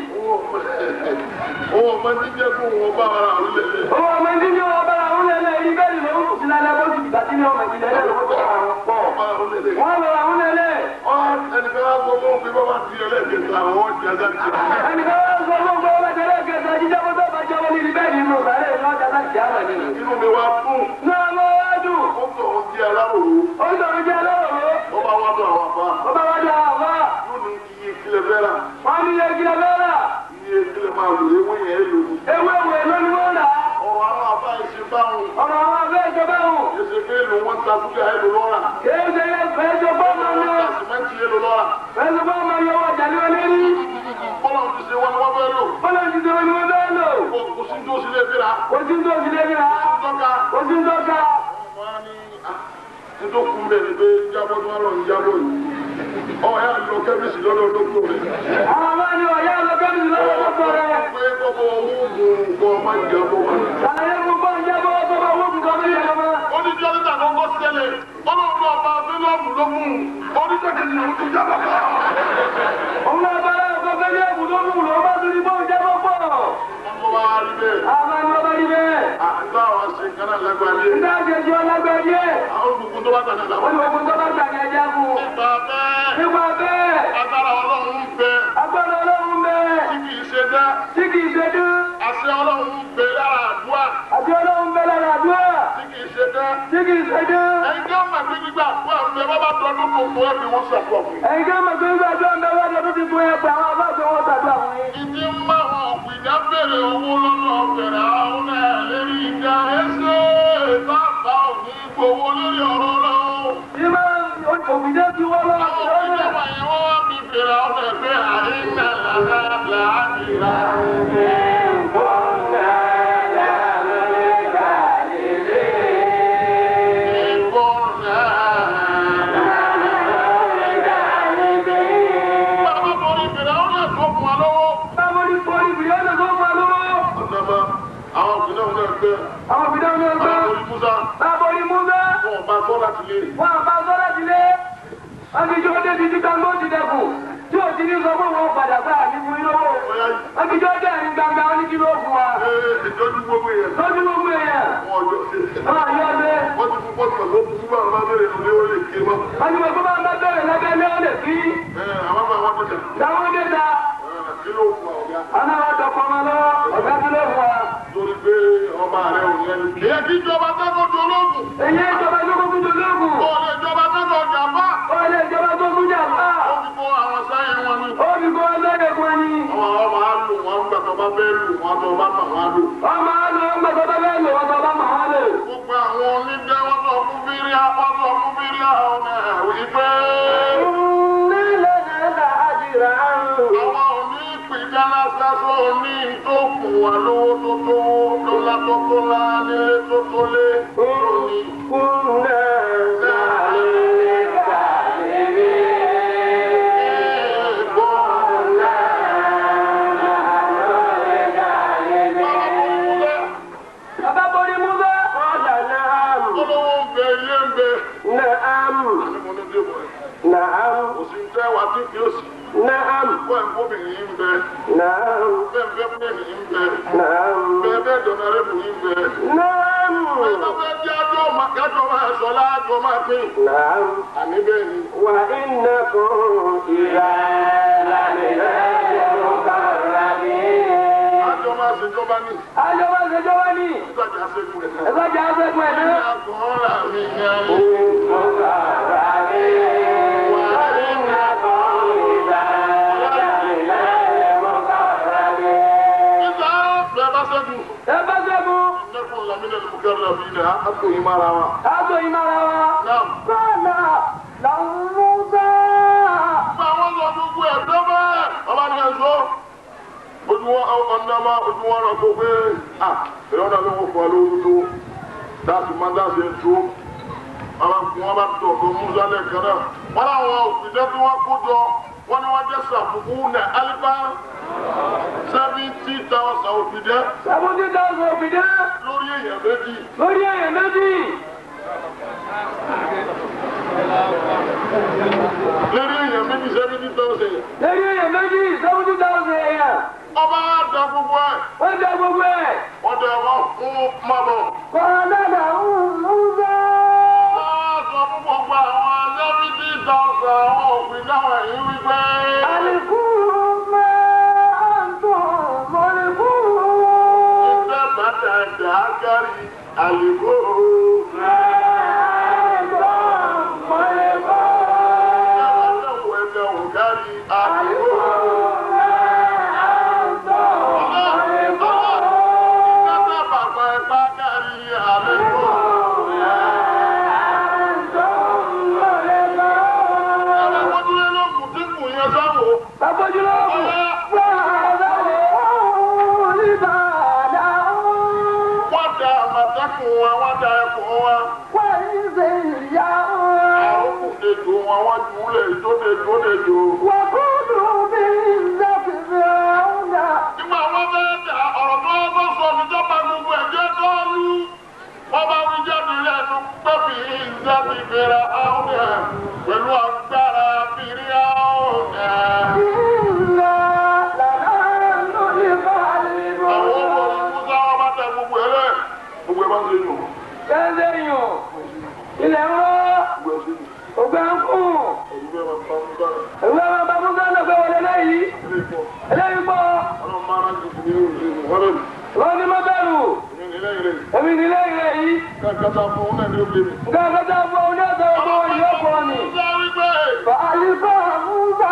Owó ọmọ ní jẹ́ kó wọn bá ara àwọn lẹ̀lẹ̀. Owó ọmọ ní jẹ́ wọn bára àwọn lẹ̀lẹ̀ rí bẹ́ẹ̀dì lòún kù sí lálẹ́ bó ti dìgbà tí ní ọmọ ìdílé lẹ́nu tó àwọn pọ̀. Bá ara àwọn lẹ̀lẹ̀. Wọ́n lọ àwọn lẹ̀lẹ̀. Ẹnìkan á sọ fún mi bá bá di ẹlẹ́ẹ̀kẹta àwọn ọjà sáà Ẹnìkan wá sọ fún ọgbọ́n ọmọ ìdílé kẹta jíjábọ́ tó bá jábọ́ lórí bẹ́ẹ̀dì inú sàárè lọ́jà láti àmà nínú. Inú mi wá dùn. Náà lọ wá dùn. Ó sọ òun jẹ́ aláròrò. Ó sọ̀rọ̀ jẹ́ aláròrò. Ó bá wá dùn àwọn àbá. Ó bá wá dùn àwọn àbá. Yóò ní iye kílẹ̀ fẹ́ rà. Wọ́n ní iye kílẹ̀ fẹ́ rà. Iye kílẹ̀ máa lò ewé yẹn lò ní. Ewé ìwé ló ní wọ́n rà. Ọ̀rọ̀ àwọn àbá yìí ṣe báwọn. Ọ̀rọ̀ àwọn àbá yìí ṣe báwọn. Kìí ṣe pé èlò wọn ta dúkìá èlò lọ́ra. Kìí ṣe fẹ́ẹ́sẹ̀ bọ́ọ̀mù Wọ́n náà. ta sìmẹ́ntì èlò lọ́ra. Fẹ́ẹ́sẹ̀ bọ́ọ̀mù yọ wọ́n jà ní olórí. Bọ́lá ti ṣe wọn ni wọ́n fẹ́ lò. Bọ́lá ti ṣe wọn ni wọ́n fẹ́ lò. Kò sí tó sílé fíra. Kò sí tó sílé fíra. Tọ́ka. Kò sí tọ́ka. Wọ́n á ní nítorí kún bẹ́ẹ̀ ni pé jábọ́ tó wà lọ ń jábọ́ yìí. Ọ̀ya lọ kẹ́mísì lọ́dọ̀ dókítà rẹ̀. Àwọn máa ní ọ̀yá lọ kẹ́mísì lọ́dọ̀ dókítà rẹ̀. Pé kọ́kọ́ oògùn kọ́ máa ń jábọ́ wá. Ṣàlàyé fún bọ́ọ̀ ń jábọ́ tó bá wọ́ọ̀gùn kan méjì lọ́mọ. Ó ní jọ́sítà kọ́kọ́ ṣẹlẹ̀. Ọlọ́run ọba fílọ́ọ̀mù ló mú un. Ó ní sẹ́kẹ̀tì òun ti jábọ́ kọ́. Òun náà bá ọkọ̀ fẹ́ ní ẹ̀bùn tó mú un lọ́wọ́ bá tún ní bọ́ọ̀ ń jábọ́ pọ̀. Wọ́n bá rí bẹ́ẹ̀. Àwọn máa ní ọba rí bẹ́ẹ̀. Àgbà wa ṣe nǹkan náà lágbàá díẹ̀. Nígbà tí ẹjọ́ lágbàá díẹ̀. Àwọn olùkún tó bá gbà náà làwọn. Olùkún tó bá gbà ní ẹja fún. Nípa bẹ́ẹ̀. Nípa bẹ́ẹ̀. Agbára Ọlọ́run ń bẹ. Agbára Ọlọ́run ń bẹ. Tí kìí ṣe dá. Tí kìí ṣe dán. Àṣẹ Ọlọ́run ń bẹ lára àdúrà. Àṣẹ Ọlọ́run ń bẹ lára àdúrà. Tí kìí ṣe dá. Tí kìí ṣe dán. Ẹ̀yin tó mọ̀ pé gbígbà àdúrà ń bẹ bá bá dọdún tuntun ẹ̀ fi wọ́n ṣàdúrà fún yín. Ẹ̀yin tó mọ̀ pé gbígbàdúrà ń bẹ wá lọ́dún tuntun ẹ pé àwọn afáàgbé wọn ṣàdúrà fún yín. Ìdí ń bá wọn òpìdá bèrè owó lọ́dọ̀ bẹ̀rẹ̀ àwọn náà lérí ìjà ẹsẹ̀ bàbá òní gbowó lórí ọ̀rọ̀ lọ́wọ́. Ìmọ̀ òbídé ti wọ́n lọ́wọ́ Àwọn òpìdá wọ̀nyí wọ́n wá fi bèrè àwọn ẹgbẹ́ àìní àlàáfíà àdìrà. Ìgbọ̀nà. Bàbá borí bèrè àwọn náà tó fún wa lọ́wọ́. Báwo ni borí bìrìọ́nù tó fún wa lọ́wọ́? Ọ̀nàmọ́ àwọn òpìdá wọn náà gbé Àwọn òbídé wọn náà gbọ́. àwọn borí Musa Báwo ni Musa? wọn ò bá sọ́ láti lé. Wọ́n àbá sọ́lá ti lé. Wọ́n ti jó dé títí gbangba ó ti dẹkùn. Tí ò ti ní sọ fún wọn padà gbà ní fún yín lówó. Ọ̀yá yìí. Wọ́n ti jó dé àárín gbangba ó ní kí ló fún wa. Ee, ìtọ́jú gbogbo yẹn. Lójú gbogbo èèyàn. Wọ́n ọjọ́ ṣe. Wọ́n àyọ̀ ọdẹ. Wọ́n ti fún pọ́ọ̀tù pẹ̀lú òkú fún àwọn abẹ́rẹ́ ìlú ó lè ké mọ́. Wọ́n ti mọ̀ pé bá ń bá bẹ̀rẹ̀ lábẹ́ lé ó lè kí. Ẹ àwọn máa wá pẹ̀lú. Làwọn dé ta. Kí ló fún ọ̀gá? Àwọn àwọn dọ̀kọ̀ ọmọ lọ́wọ́. Ọ̀gá kí ló fún wa? Torí pé ọba rẹ̀ ò yẹn ni. Ìyẹn kí ìjọba tẹ́kọ̀ọ́ tó lóògùn. Èyí ìjọba tó kún jù lóògùn. Ó lè jọba tẹ́kọ̀ọ́ jàmbá. Ó lè ìjọba tó kún jàmbá. Ó fi kó àwọn sáyẹn wọn ni. Ó fi kó lóye fún ẹni. Àwọn ọmọ á lò wọ́n gbà tó bá fẹ́ lò wọ́n tó bá mà wọ́n á lò. Ọmọ á lò ń gbà tó bá fẹ́ lò wọ́n tó bá mà wọ́n lò. Gbogbo àwọn onídẹ́ wọ́n sọ fún bíríà wọ́n sọ fún bíríà ọ̀nà ìfẹ́. Àwọn òní ìpìdá lásán òní tó kù wá lówó tó tó lọ́lá tó tó lá nílé tó tó lé lónìí. Bàbá borí Musa. Olówó ń bẹ ilé ń bẹ. Àní mo ní débọ̀ ẹ̀. Kò sí tẹ́ wa tí kì í sì. Bẹ́ẹ̀ ń bóbìnrin ń bẹ. Bẹ́ẹ̀ ń bẹ́ pẹ́ẹ́nì ń bẹ. Bẹ́ẹ̀ bẹ́ẹ̀ dọ̀nàrẹ́bù ń bẹ. Bẹ́ẹ̀ bá fẹ́ jẹ́ àjọ máa kájọ máa sọ láàjọ máa pín. Àní bẹ́ẹ̀ ni. وإنكم إذا لمن المقربين Àjọ máa ṣèjọba ní. Àjọba ṣèjọba ní. Ìtajà ṣẹ́gun ẹ̀ náà. Ẹ̀sọ́jà ṣẹ́gun ẹ̀ náà. Àgọ́rà mi ní ayé. المقربين وإنكم إذا لمن المقربين Ìta bẹ́ẹ̀ bá ṣẹ́gun. Ẹ bá ṣẹ́gun. Nẹ́kùn lamínà ní mùkẹ́rẹ́ bí ní àpò yìí mára wa. Àgbo ìmọ̀ra wa. Náà. Bọ́lá làwọn Musa. Gba àwọn lọ gbogbo ẹ̀ tó bẹ́ẹ̀. Ọba ní ẹ̀sọ́. Ojú wọn ọ̀nà máa ojú wọn rọ̀ gbogbo ẹ̀. À èyí ọ̀nà ló ń fọ lóru tó. Dáàsì máa dáàsì ẹ̀ tó. Bàbá kún wọn bá tọ̀ tó Musa lẹ́ẹ̀kan náà. Wọ́n láwọn òfìdẹ́ tí wọ́n kó jọ. Wọ́n ní wọ́n jẹ́ sàfùkú nà álífà 70,000 òfìdẹ́ 70,000 òfìdé lórí èèyàn méjì. lórí èèyàn méjì. Lórí èèyàn méjì 70,000. Lórí èèyàn méjì 70,000 èèyàn. Ọba da gbogbo ẹ̀. Wọ́n jẹ gbogbo ẹ̀. Wọ́n dẹ̀ wọ́n fún mọ́bọ̀. Kọ́lá làwọn Musa. Wọ́n sọ fún gbogbo àwọn 70,000 àwọn òfin náà yìí wípé. Àlìkùn máa ń tún mọ̀lẹ́kùn. Ìfẹ́ bàtà ẹ̀dá kárí àlìkò. Máa ń tún mọ̀lẹ́kùn. Ìfẹ́ bàtà ẹ̀dá kárí àlìkò. Máa ń tún mọ̀lẹ́kùn. Ìfẹ́ bàtà ẹ̀dá kárí àlìkò. Máa ń tún mọ̀lẹ́kùn. Ẹ̀rọ lókun tí kù yẹn sáwò. Wọ́n da àmọ̀tẹ́kùn wọn, wọ́n da ẹkùn wọn. Àrùkù dejò wọn, wọ́n jùlẹ̀ tó dejò dejò. Nígbà wọn fẹ́ dà ọ̀rọ̀ tó wọ́n bá sọ níjọba gbogbo ẹ̀jẹ̀ dọ́ọ̀lù. Wọ́n bá wí jáde lẹ́nu pẹ́bì ìjáde ìbẹ̀rẹ̀ àwọn ẹ̀ pẹ̀lú agbára bìrì àwọn ẹ̀. Àwọn ọmọ ìmúsá wọn bá tẹ gbogbo ẹ lẹ̀. Gbogbo ẹ bá ń ṣe yùn. Ilẹ̀ ń rọ́, Gbogbo ẹ ṣe yùn. ògbà ń kùn, Ẹ̀rù bẹ́ẹ̀ máa ń pa Musa rẹ̀. ìwé ọmọ bá Musa Nǹkan kan fún un náà ní ó gbé mi. Nǹkan kan tá a fún ọ ní ọ̀sán ọgbọ́n wọn yóò kọ́ mi. Musa wípé Fàálífà Musa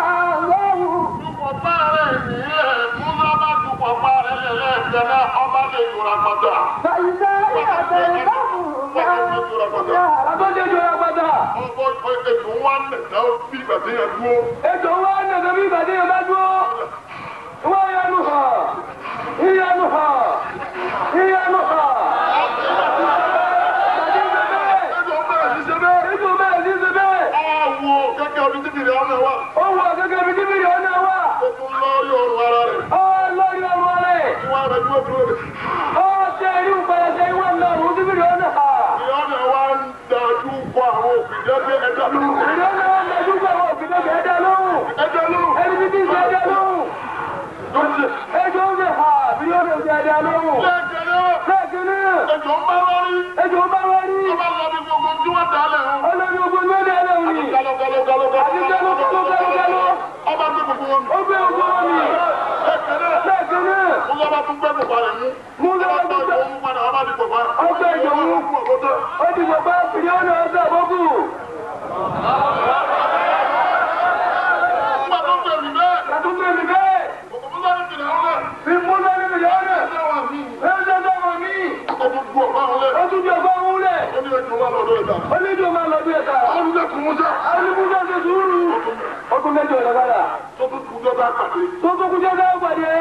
lọ́wọ́. dupò rẹ̀ nìyẹn Musa bá dupò rẹ̀ lẹ́lẹ́ẹ̀kẹ́ náà ọba lè jura pátá. Fàyíṣà yàtọ̀ ìbámu náà. Àtọ́jú ìjọba padà. Ọgbọ́n ètò wa nẹ̀dá bí ìgbà tí yẹn dúró. Ètò wa nàgbà bí ìgbà tí yẹn bá dúró. Wọ́n yanu hàn. Ìyanu hàn. Ìyanu hàn. Tàbí ṣe bẹ́ẹ̀. Ètò bẹ̀rẹ̀ sí ṣe bẹ́ẹ̀. Ètò bẹ́ẹ̀ sí ṣe bẹ́ẹ̀. Ọwọ́ kẹ́kẹ́ ọdún títì rẹ̀ ọ̀nà wa. Ó wọ gẹ́gẹ́ bí níbi ọ̀nà wa. Ó tún lọ yọ ọrùn ara rẹ̀. Ó lórí ọrùn rẹ̀. Ìwà rẹ̀ dúró dúró rẹ̀. Ó ṣe irú pẹ̀lẹ́sẹ̀ ìwọ̀n náà rú níbi ọ̀nà. Ìyọ́nà wa ń dájú kọ àwọn òfìjẹ́ pé ẹja lóhùn. Ìrọ̀lẹ́ wọn dájú pé àwọn òfin lọ́kẹ̀ ẹ̀dá lóhùn. Ẹja lóhùn. Ẹni tí kì í ṣe ẹ̀dá lóhùn. Ló ń ṣe. Ejò ń ṣe ha bí ó lè ṣe ẹ̀dá lóhùn. Lẹ́ẹ̀kẹ́ náà. Lẹ́ẹ̀kẹ́ náà, Ejò ń bá lórí. ejò ń bá wọ́n rí. Ó bá lọ bí gbogbo tí wọ́n dà á lẹ̀ hàn. Olórí ogun ló dé ẹlẹ́wọ̀n ni. Galo galo galo galo. Àti galo galo galo galo. Ọba gbé gbogbo wọn. Ó gbé ogun wọn mi. Lẹ́ẹ̀kẹ́ náà. Lẹ́ẹ̀kẹ́ náà, Musa bá tún gbé gbogbo rẹ̀ mú. Musa bá tún gbé- Ọba gbé padà ọba di gbogbo rẹ̀. Ó gbé ìjọ mú. Ó di gbogbo fìdí ọ̀nà ọ̀sẹ̀ àbókù. Nígbà tó gbé mi bẹ́ẹ̀. Kàtúntò mi bẹ́ẹ̀. Òkú Musa ní fìdí ọ̀nà. Fi Musa ní fìdí ọ̀nà. Ṣé wà mí? Ẹ ṣe sọ́wọ́n mi. Ó tún gbọ́ ọ̀pá wọn lẹ̀. Ó tún di ọgbọ́n òun lẹ̀. Ó ní ejò wà lọ́dọ̀ ẹ̀dá. Ó ní ìjọ máa lọ bí ẹ̀ta. Àwọn olùdókòwò Musa. Àwọn onímúṣẹ́ ṣe sùúrù. Ó tún mẹ́jọ rẹ̀ padà. Tó tún kú jọ́dá pàdé. Tó tún kú jẹ́ sáà pàdé.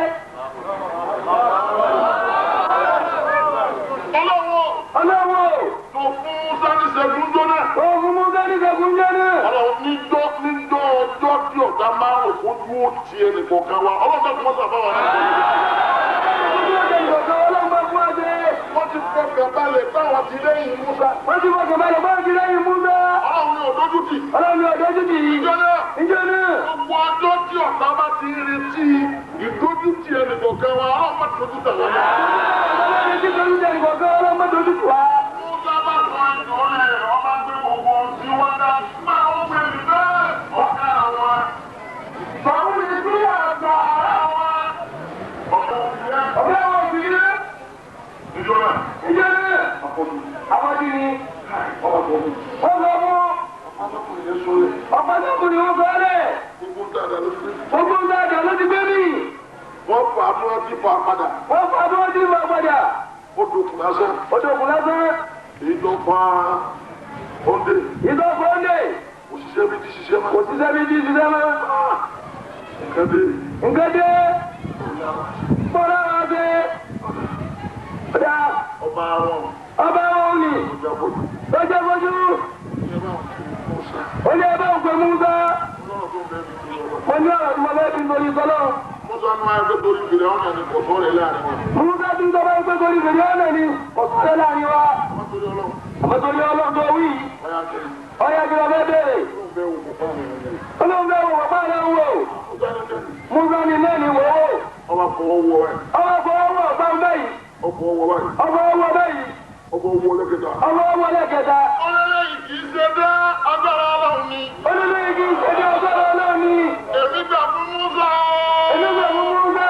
Ọlọ́wọ́ Ọlọ́wọ́ tó fún Musa ní ṣẹ́gun jóná. ó fún Musa ní ṣẹ́gun jẹ́ náà. Ọlọ́run níjọ́ níjọ́ ọjọ́ tí ọ̀gá máa ń kó dúró ti ẹnì kọ̀ọ̀kan wa. Ọlọ́run tó kún Musa fáwọn náà. Wọ́n ti fọkàn balẹ̀ báwọn ti lẹ́yìn Musa. Wọ́n ti fọkàn balẹ̀ báwọn ti lẹ́yìn Musa. Ọlọ́run ní òdójútì. Ọlọ́run ní ọ̀dọ́jú tì í. Ìjọ náà Ìjọ náà. gbogbo ọjọ́ tí ọ̀tá bá ti ń retí ìdójútì ẹnì kọ̀ọ̀kan wa. Ọlọ́run má dojú tà wọ́n. Ọlọ́run ti dojú tẹ̀ nìkọ̀ọ̀kan, Ọlọ́run má dojú tì wá. Musa bá sọ ìjọ rẹ̀ ọba gbé gbogbo ohun tí wọ́n dá. Máa ń pè mí bẹ́ẹ̀ ọ̀gá àwọn. Bàwọn ìlú àgbà. Ọ̀gá òbí Ọ̀gá àwọn òbí rẹ̀. Ìjọ náà. Ìjọ náà. Afọ́jú ni. Wọ́n sọ fún. Ọ̀pọ̀ sọ́kùnrin wọn sọ ọ́ lẹ̀. Gbogbo ń dáadáa ló ti gbé mi. Wọ́n fà á fún ọtí fà á padà. Wọ́n fa bí wọ́n ti fà padà. Ó dòkun lásán. Odò òkun lásán. Èyí tó fa òǹdè. Ìtọ́ fọ́ndé. Òṣìṣẹ́ bíi ti ṣiṣẹ́ mọ́. Kò ṣiṣẹ́ bí ti ṣiṣẹ́ mọ́. Nǹkan dé. Nǹkan dé. Bọ́lá wa ṣe. Ọ̀dà Ọba àwọn ọba wọn ni. ọjà fojú. Ó jẹ́ fojú. Ó ní ẹbá òpè Musa. Ọlọ́run tó ń bẹ́ẹ̀ bí ti lọ. Mo ní ọ̀rọ̀ tí mo fẹ́ fi torí sọ́lọ́. Musa ní wáyé pé torí ìfìlẹ̀ ọ̀nà ni kò sọ̀rọ̀ láàrin wọn. Musa ti ń sọ báyìí pé torí fèrè ọ̀nà ni. Kò sọ́lẹ̀ láàrin wa. Wọ́n torí Ọlọ́run. Àmọ́ torí Ọlọ́run tó wí yìí. Ọyá kiri. Ọyá kí lọ fẹ́ béèrè. Ó ń bẹ́ wò kó fáwọn èèyàn. Ó lóun fẹ́ wò bàbá rẹ̀ ń wò. Ó jáde kẹ́ni. Musa ni náà ni wò ó. Ọba fọwọ́ wọ ẹ̀. Ọba fọwọ́ wọ̀ gbọ́n báyìí. Ọkọ̀ wọ báyìí. Ọba wọ báyìí. Ọkọ̀ wọ lẹ́kẹ̀ta. Ọba wọ lẹ́kẹta. Ọlọ́lẹ́ yìí kì í ṣe dá agbára Ọlọ́run ni. Olólùyẹ kì í ṣe ní ọgọ́rọ̀ Ọlọ́run ni. Èmi gbà fún Musa. Èmi gbà fún Musa.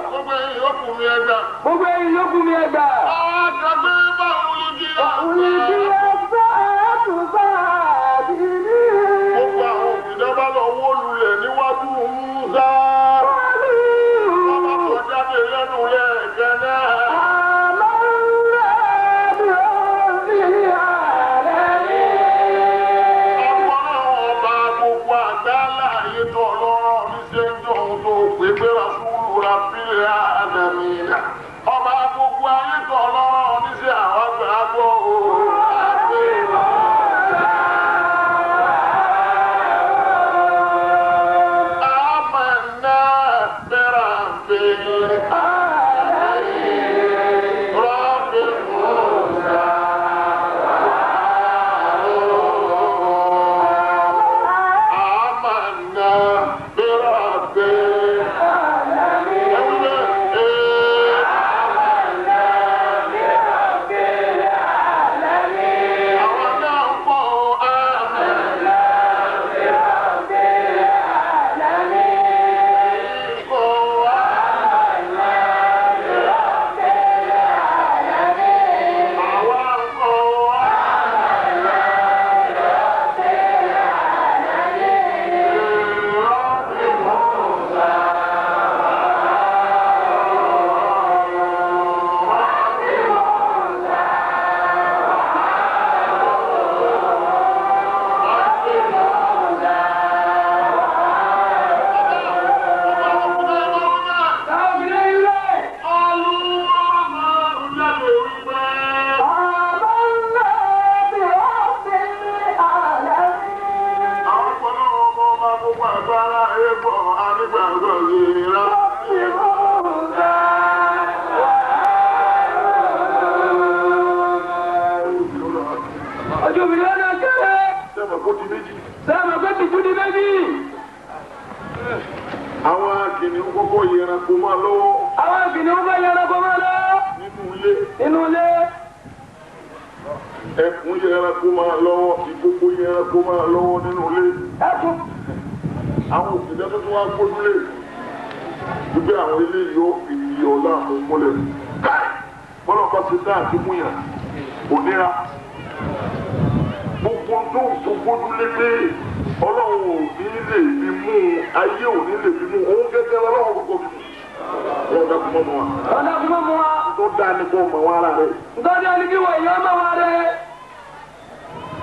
Gbogbo ẹ̀yin yòókù mi ẹgbà. Gbogbo ẹ̀yin yòókù mi ẹgbà. Àwọn akẹgbẹ́ báwo ni kí á. Òyìnbí ẹgbẹ́ ẹ̀tùsá àbíní. Gbogbo àwọn òbídá bá lọ wó lulẹ̀ níwájú Musa. Wọ́n bá sọ jáde lẹ́nu lẹ́ẹ̀kẹ́ náà. Àwọn ọba gbogbo àgbálá ayé tó lọ́rọ̀ ní ṣe ń jọ ohun tó pé pé Rasúlù Rabbil Alamina. Ọba gbogbo ayé tó lọ́rọ̀ ní ṣe àwọn àgbàgbọ́ Amanna bi Rabbil Rabbi Musa. آمنا برب العالمين. Agbára ẹ̀bọ̀ anígbàgbọ́ yìí rà. Ojú mi lọ́nà kéré. Sẹ́mi kó di méjì. Sẹ́mi pé tìjú di méjì. Àwọn kìnìún kọ́kọ́ yẹra kó máa lọ́wọ́ Àwọn kìnìún bá yẹra kó máa lọ. nínú ilé. Inú ilé. Ẹkùn yẹra kó máa lọ́wọ́, ìkókó yẹra kó máa lọ́wọ́ nínú ilé. Ẹkùn. Àwọn òkìtẹ́ tó tún wá gbójúlé. Gbígbé àwọn ilé yóò fi di ọlá àwọn múlẹ̀. Káì! Bọ́lá ọba ti dá àti múyàn. Kò níra. Gbogbo tó ń tó gbójúlé pé Ọlọ́run ò ní lè fi mú un, ayé ò ní lè fi mú un, òun gẹ́gẹ́ lọ́wọ́ gbogbo fi mú un. Ọlọ́run dákun mọ́ mọ́ wa. Ọ̀dà kúmọ̀ mọ́ wa. Tó dáa ni kó mọ̀ wọn ara rẹ̀. Ntọ́jú ẹni kí wọ̀ ìyá máa wá rẹ̀.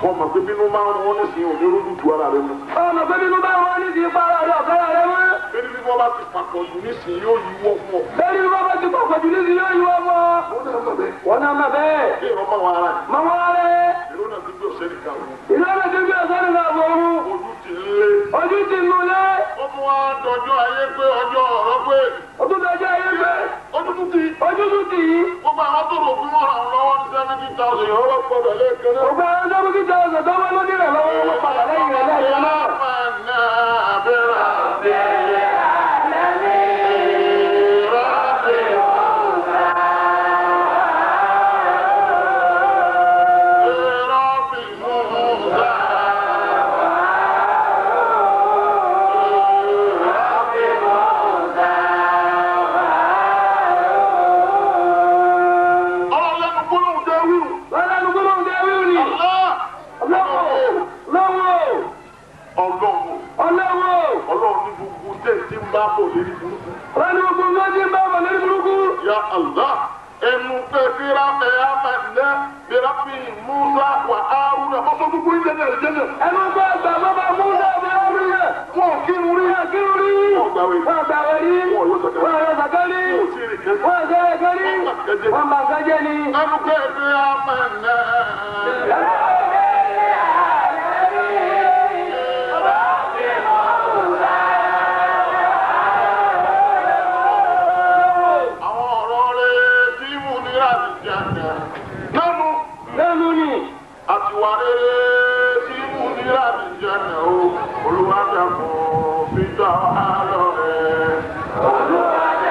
Kọ́ mọ̀ pé bínú máa ń wọ́n nísìnyí ò ní rójú tu ara rẹ̀ mọ́. Ọmọ pé bínú bá wọn ní ti para rẹ̀ ọ̀kára rẹ̀ mọ́. Bẹ́ẹ̀ni bí wọ́n bá ti pàpọ̀ jù nísìnyí yóò yíwọ́ fún ọ. Bẹ́ẹ̀ni bí wọ́n bá ti pọ̀ pọ̀jù ní ti yóò yíwọ́ mọ́. Wọ́n náà mọ̀ bẹ́ẹ̀. Wọ́n náà mọ̀ bẹ́ẹ̀. Kí ìrọ̀ mọ̀ wọn ara rẹ̀. Mọ̀ wọ́n rẹ̀. Ìlú náà ti gbé ọ̀sẹ̀ nìkan wọn. Ìlú ọ̀nà ti gbé ọ̀sán nìkan àbọ̀ òru. Ojú ti lé. Ojú ti nù lé. Ó mú wa dọjọ́ ayé pé ọjọ́ ọ̀rọ̀ pé. Ojú dọjọ́ ayé pé. Ojú tún ti. Ojú tún tì í. Gbogbo àwọn tó rò fún wọn ràn lọ́wọ́ ní 70,000 ìrọ̀lọ́ gbọ́dọ̀ lẹ́ẹ̀kan náà. Gbogbo àwọn sẹ́fúntì tàùsàn tó wọ́n lóní rẹ̀ lọ́wọ́ wọn padà lẹ́yìn rẹ̀ lẹ́ẹ̀kan náà. Wọ́n lẹ́nu gbólóhùn dé wíwù ni. Ọlọ́wọ́ lọ́wọ́ ọlọ́wọ́. Ọlọ́run ní gbogbo tẹ̀ tí ń bá bọ̀ lórí burúkú. Wọ́n ní gbogbo nǹkan tí ń bá bọ̀ lórí burúkú. Ya Allah, ẹnu pé fira ẹ̀ amẹ̀lẹ́ birapi Musa wà Haruna. Mọ́sọ́ gbogbo ilẹ̀ ní àlùjẹ́nà. Ẹnu gbọ́ àgbà bàbá Musa bí Haruna. Wọ́n ò kírun rí. Wọ́n kírun rí. Wọ́n gbàwé. Wọ́n gbàwé rí. Wọ́n yọ sàká. Wọ́n yọ sàká rí. Wọ́n ò tí ì rìn kẹ́sì. Wọ́n sẹ́rẹ̀ kẹ́ rí. Wọ́n bà Wọ́n bà nǹkan jẹ́ ni. Ẹnu pé fira amẹ̀lẹ́. Àwọn ọ̀rọ̀ rẹ̀ tí mú ní àlùjẹ́nà. Lẹ́nu Lẹ́nu ni. àtiwá rere tí mú ní àlùjẹ́nà o. Olúwa dàpọ̀ fi dá a lọ rẹ̀. Àtiwá rere.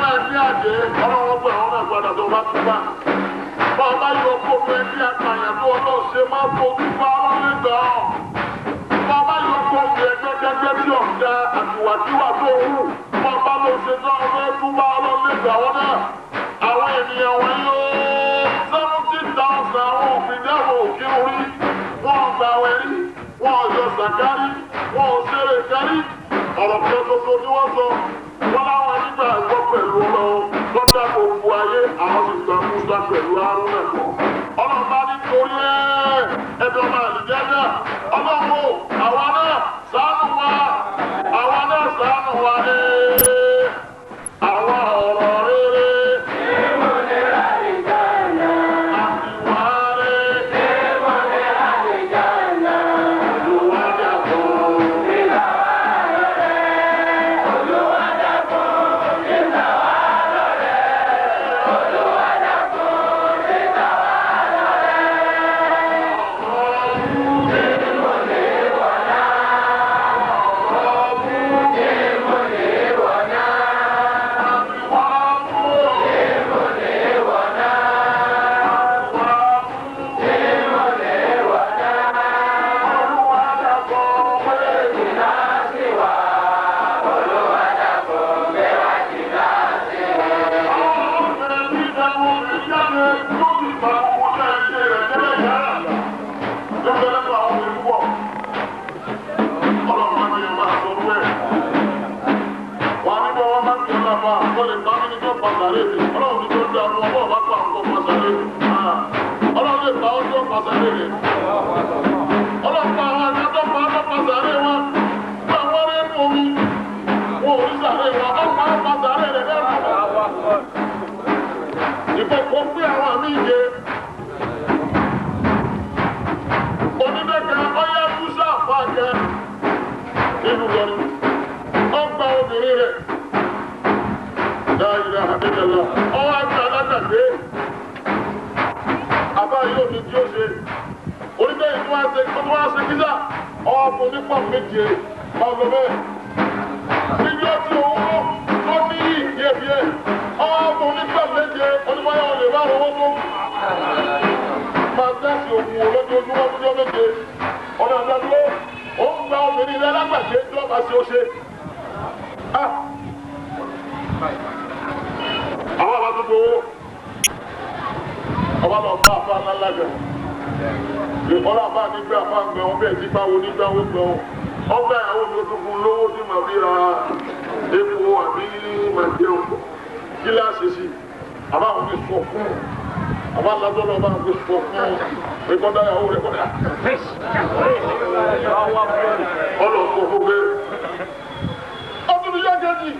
Ọlọ́wọ́ pẹ̀ ọ́nà ìgbàdà tó bá tún bá bàbá yọ kókó ẹbí àtàyàn tó ọlọ́ọ̀ṣẹ́ máa fojú bá ọlọ́lẹ́gbà ọ́. Bàbá yọ kókó ẹgbẹ́kẹ́gbẹ́ tí ọ̀dà àtiwàtíwà tó wù. Bàbá ló ṣe tán ọ̀fẹ́ tún bá ọlọ́lẹ́gbà ọ́ náà. Àwọn ènìyàn wọ̀nyí ó 70,000 àwọn òfin dáàbò òkè orí. Wọ́n gbà wẹ̀ rí, wọ́n yọ sàkárì, wọ́n ò ṣeré kárí. Ọ̀rọ̀ kan ṣoṣo ni wọ́n sọ. Wọ́n láwọn nígbà gbọ́ pẹ̀lú ọlọ́run lọ́dà gbogbo ayé àwọn sì gba Musa pẹ̀lú Haruna gbọ́. Ọlọ́run bá nítorí ẹ̀ ẹ̀dọ̀ máa lè jẹ́ náà. Ọlọ́run o, àwa náà ṣàánú wa, àwa náà ṣàánú wa ee. Àwọn ọ̀rọ̀ rere. Àtiwá rere. Olúwa dàpọ̀. Olúwa dàpọ̀. mí jẹ. Onídẹ́ka ọyá Musa fàákẹ́ nínú lọ́rin. Ọgbà obìnrin rẹ̀. Láyé àdéjọlá. Ọwọ́ àgbà alágbàgbé. Àbá yóò ní tí ó ṣe. Onídẹ́yìn tó wá ṣe tó wá ṣe kíjà. Ọmọ onípọ̀ méje ọlọ bẹ́ẹ̀. Níjọ́ tí owó tó ní ìyẹ́bíẹ́. Ọmọ onípọ̀ méje onímọ̀yà olè bá owó tó máa dẹ́sí ògùn olójoojúmọ́ fúnjọ́ méje. Ọ̀nà àdàdúró ó ń gba obìnrin rẹ lágbàgbé tí wọ́n bá ṣe ó ṣe. Àwọn àbá tó gbowó ọba lọ bá àfa ńláńlá gan. Ìkọlá àfa nígbà àfa ń gbẹ̀wọ̀n bẹ́ẹ̀ tí báwo nígbà ó gbẹ̀wọ̀n. Ọgbà ìyàwó mi ó tún fún lówó tí màá fi ra epo àbí màá jẹun. Kíláàsì sí àbá àwọn fi sọ fún un. Àbá lásán náà bá àwọn fi sọ fún un. Ìkọ́dá ìyàwó rẹ̀ kọ́dà. Ọlọ́ sọ fún pé ọdún yá kejì.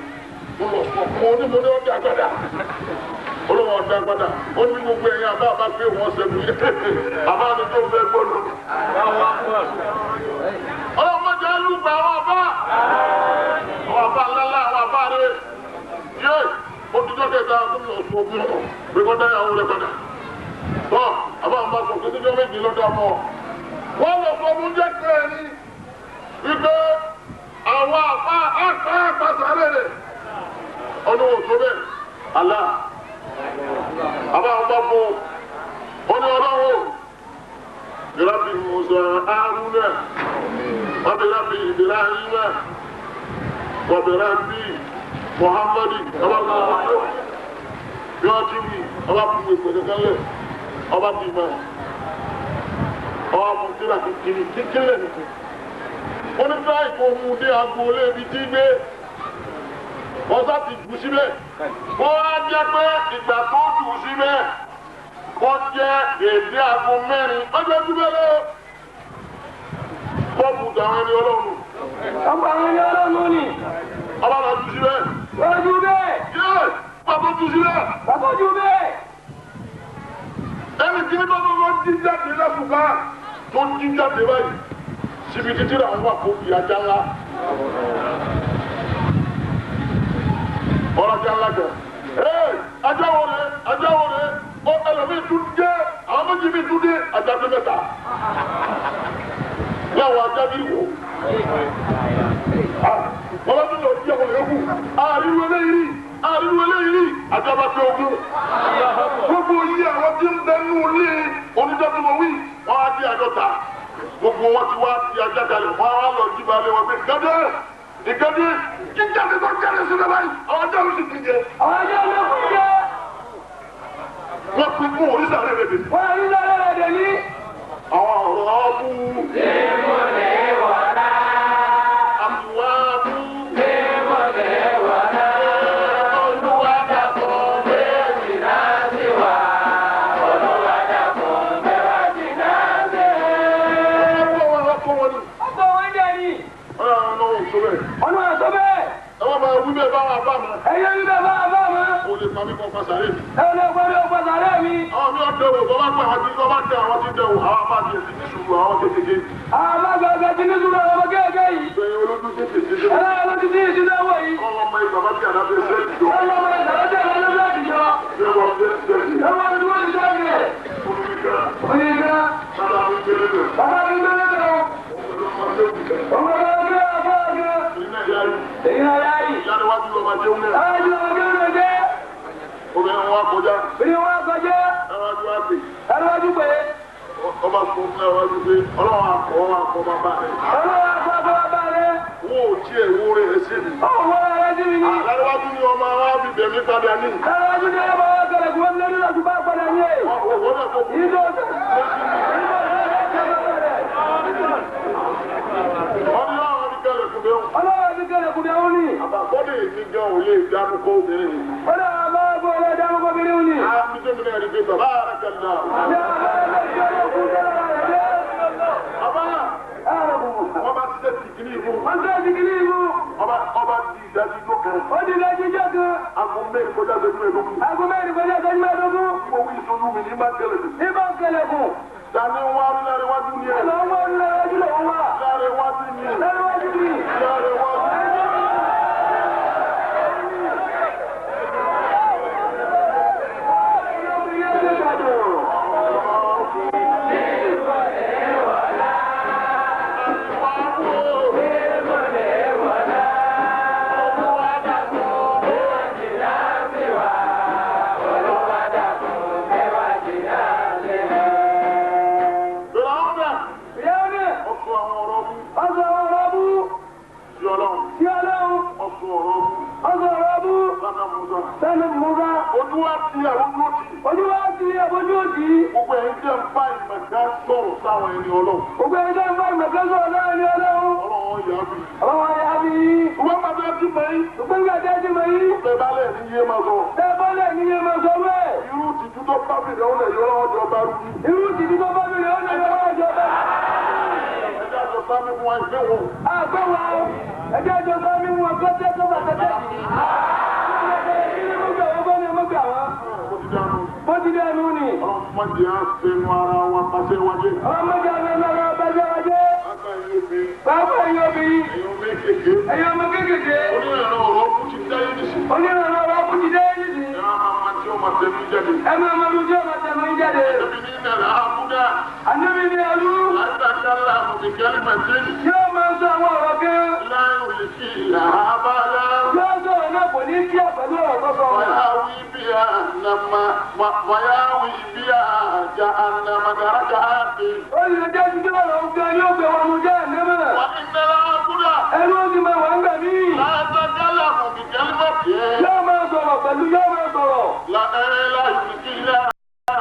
Mo lọ sọ fún onímọ̀ ní ọjà gbàdá. Olówó ọ̀dà gbàdá. Ó ní gbogbo ẹ̀yin àbá àbá pé wọ́n ṣẹ́gun. Àbá ni tó fẹ́ gbọ́dọ̀. Ọlọ́mọdé alúgbà àwọn àbá. Àwọn àbá ńláńlá àwọn àbá rẹ̀. Yé! Ó ti jọ́ kẹta tó lọ sọ fún ọ. Pé kọ́ dá ìyàwó rẹ̀ padà. Tọ́ àbá àwọn bá sọ pé síjọ́ méjì lọ́dọ̀ ọmọ. Wọ́n lọ sọ fún jẹ́ kẹrin. Wípé àwọn àbá àpá àpàsáré rẹ̀. Ọdún wo tó bẹ́ẹ̀? Àlá. Àbá àwọn bá fún un. Ó ní ọlọ́wọ́. Ìrábì Musa Haruna. Wàbírábì Ibrahima. Wàbírábì Muhammadi. Ọba kò wọ́n tó. Bí wọ́n ti wí, ọba fún mi pẹ̀lú kẹ́lẹ̀. Ọba ti mọ̀. Ọba fún tíra kékeré kékeré nìkan. Ó ní tíra ìfowópamọ́ dé agboolé ibi tí gbé. Wọ́n sá ti jù síbẹ̀. Wọ́n á jẹ́ pé ìgbà tó jù síbẹ̀. Wọ́n jẹ́ èdè aago mẹ́rin. Ọjọ́ ìdúgbò lọ. Bọ́ọ̀bù dàwọn ẹni ọlọ́run. Ọgbà àwọn ẹni ọlọ́run ni. Ọba lọ jù síbẹ̀. Wọ́n ju bẹ́ẹ̀. Yé! Bàbá jù síbẹ̀. Bàbá ju bẹ́ẹ̀. Ẹni tí bàbá wọn jí jáde lásùbà tó jí jáde báyìí. Síbi títí làwọn wà kó fi ajá ńlá. Ọlọ́jà ńlá jẹ. Ee! Ajá wo re? Ajá wo re? Ó ẹlòmíì tún dé. Àwọn méjì mi tún dé. Ajá tó mẹ́ta. Láwọn ajá bí wò. Wọ́n bá tún lọ sí àwọn yòókù. Àríwú eléyìí. Àríwú eléyìí. Ajá bá pé ogún. Gbogbo iye àwọn tí ń bẹ nínú ilé onídọ́tún wí. Wọ́n á dé àádọ́ta. Gbogbo wọn ti wá di ajá kalẹ̀. Wọ́n á lọ jí balẹ̀ wọn pé gẹ́gẹ́ ìgẹ́dẹ́ jíjáde tó jáde sílẹ̀ báyìí. Àwọn ajá ló sì ti jẹ. Àwọn ajá ló kú jẹ. Wọ́n pín fún orísàlẹ̀ rẹ̀ dè. Wọ́n rí lọ́rẹ́ rẹ̀ dè ní. Àwọn ọ̀rọ̀ ọ̀bù. Àbúwábù. Ọkọ̀ wọn ọkọ̀ wọn ni. Ọgbà wọn jẹ ni. Ọlọ́run náà ò tó bẹ́ẹ̀. Ọ̀nà àtọ́ bẹ́ẹ̀. Ẹ wọ́n máa wí bẹ́ẹ̀ bá wà bá mi. Ẹyẹ rí bẹ́ẹ̀ bá bá mi. O lè pa mí kọ́ pàṣẹ mi. Ẹ lè gbọ́ bí ọgbà sàrẹ́ mi. Àwọn mi ò dẹ̀wò tó bá pẹ́ àwọn tí tó bá tẹ àwọn tí dẹ̀wò àwọn apá ti èsì ní sùúrù àwọn kékeré. Àwọn àgbàgbà ti ní sùúrù àwọn ọmọ kéèké yìí. Ìgbẹ̀yìn olójú tètè sí dé. Ẹlẹ́yìn ló ti dín ìṣúná owó yìí. Ọlọ́mọ ìgbà bá ti àdáfẹ́ sẹ́ẹ̀dì jọ. Ọlọ́mọ ìsàlọ́jẹ̀ lọ́jọ́ ìjọ. Ṣé wọ́n fẹ́ sẹ́ẹ̀dì? Ẹwọ́n ti wọ́n ti sẹ́ẹ̀dì. Olùdíjà Onígbà. sábà ń gbélé rẹ̀. Bàbá mi gbélé bẹ̀rẹ̀. Ọmọ Ọmọ ọmọ ọmọ ọmọ. Ilé ìyá yìí. Èyí náà yá yìí. Ìyá ni wájú ọmọ jẹun náà. Ẹ̀jú ọmọ kéèké jẹ́. Obìnrin wọn kọjá. Obìnrin wọn kọjá. Ẹwájú wá pè. Ẹ̀rọ̀jú pé. Ọba sọ fún ẹwájú pé ọlọ́run akọ ọba akọ bàbá rẹ̀. Ọlọ́run akọ bàbá rẹ̀. Wọ́n ò tiẹ̀ wó rẹ̀ sí mi. Ó wọ ara sí mi ní. Àlárẹ́wájú ni ọmọ wa fi bẹ̀mí padà ní. Ẹ̀rọ̀jú ni ọmọ wa kẹlẹ̀ kúrò lórí lọ́sùn bá padà ní. Ọ̀wọ́ náà kò kú. Ìdó Wọ́n ní àwọn ní kẹlẹ̀ kú bẹ́ẹ̀. Ọlọ́run ti kẹlẹ̀ kú bẹ́ẹ̀ ní. Àbàkọ́dé mi gan ò lè dárúkọ obìnrin yìí. Ọlọ́run bá gbọ́ ọlọ́run dárúkọ obìnrin ní. Àmì tó mi náà rí pé bàbá rẹ̀ kẹlẹ̀. Bàbá wọ́n bá ti tẹ́ ti kiri ìbú. Wọ́n tẹ́ ti kiri ìbú. Ọba ọba di ìdájí lókè. Ó di ìdájí jẹ́ kan. Aago 4 kọjá ìṣẹ́jú mẹ́ẹ̀ẹ́dógún. Aago 4 kọjá ìṣẹ́jú mẹ́ẹ̀ẹ́dógún. Mo wí ìṣojú mi ní bá kẹlẹ̀ kù. Ní bá kẹlẹ̀ kù. Tani wá rí lára iwájú ni ẹ. Ẹ̀lọ́ ń wá rí lára iwájú lòun wà. Lára iwájú ni ẹ. Lára iwájú ni. Lára iwájú. Fìràwọ́nà. Fìràwọ́nà. Ọ̀sùn àwọn ọ̀rọ̀ bú. Ọ̀sùn àwọn ọ̀rọ̀ bú. Sí Ọlọ́run. Sí Ọlọ́run. Ọ̀sùn ọ̀rọ̀ bú. Ọ̀sùn ọ̀rọ̀ bú. Sánà Musa. Sánà Musa. Ojú wa ti àbójú òtì. Ojú wa ti àbójú òtì. Gbogbo ẹ̀yin tí ẹ ń bá ìmọ̀ká sọ̀rọ̀ sáwọn ẹni Ọlọ́run. Gbogbo ẹ̀yin tí ẹ ń bá ìmọ̀ká sọ̀rọ̀ sáwọn ẹni Ọlọ́run. Ọlọ́run yà á bí. Ọlọ́run yà á bí. Ìwọ́n máa bẹ́ẹ̀ tí mọ̀ yín. Gbogbo ìgbà tẹ́ ti mọ̀ yín. Bẹ́ẹ̀ bá lẹ̀ ní yé máa sọ. Bẹ́ẹ̀ bá lẹ̀ ní yé máa sọ bẹ́ẹ̀. Irú tìjú tó bá bèrè ọ̀nà yọ ọjọ́ bá rú. Irú tìjú tó bá bèrè ọ̀nà yọ ọjọ́ bá rú. Ẹjẹ́ àjọ sámi fún wa ìgbé wọn. Àgbẹ̀ wa ẹjẹ́ àjọ sámi fún wa kọ́tẹ́ tó bá tẹ́tẹ́. Bó ti dánú ni. Ọlọ́mọdé á fẹnu ara wa pàṣẹ wájé. Ọlọ́mọdé á fẹnu ara wa pàṣẹ wájé. Bàbá ẹ̀yin obìnrin. Ẹ̀yin ọmọ kéékèèké. Ẹ̀yin ọmọ kéékèèké. Onírànà ọ̀rọ̀ kú ti dáyé nísìn. Onírànà ọ̀rọ̀ kú ti dáyé nísìn. Ẹ máa ma tí ó máa tẹnu jáde. Ẹ máa ma lu tí ó máa tẹnu jáde. Ànábì ní nàrà àbúdá. Ànábì ní ẹrú. Látàkàlà àmọ̀tẹ̀kẹ́lì màtẹ́lì. Yóò máa sọ àwọn ọ̀rọ̀ kan. Láyò lè fi àbálá. Yóò sọ̀rọ̀ náà kò ní kí àpẹ̀lú ọ̀rọ̀ tó sọ. Wàyáwí bí a nàmà wàyáwí bí a jà ànàmà dàrájà àti. Ó lè jẹ́ ju ọ̀rọ̀ gan yóò gbé wọnú jẹ́ ànámà. Wà ní nàrà àbúdá. Ẹrú ó sì máa wà ń gbà mí. Látàkàlà àmọ̀tẹ̀kẹ́lì màtẹ́lì. Yóò máa sọ̀rọ̀ pẹ̀lú yóò máa sọ̀rọ̀. Láyò lè fi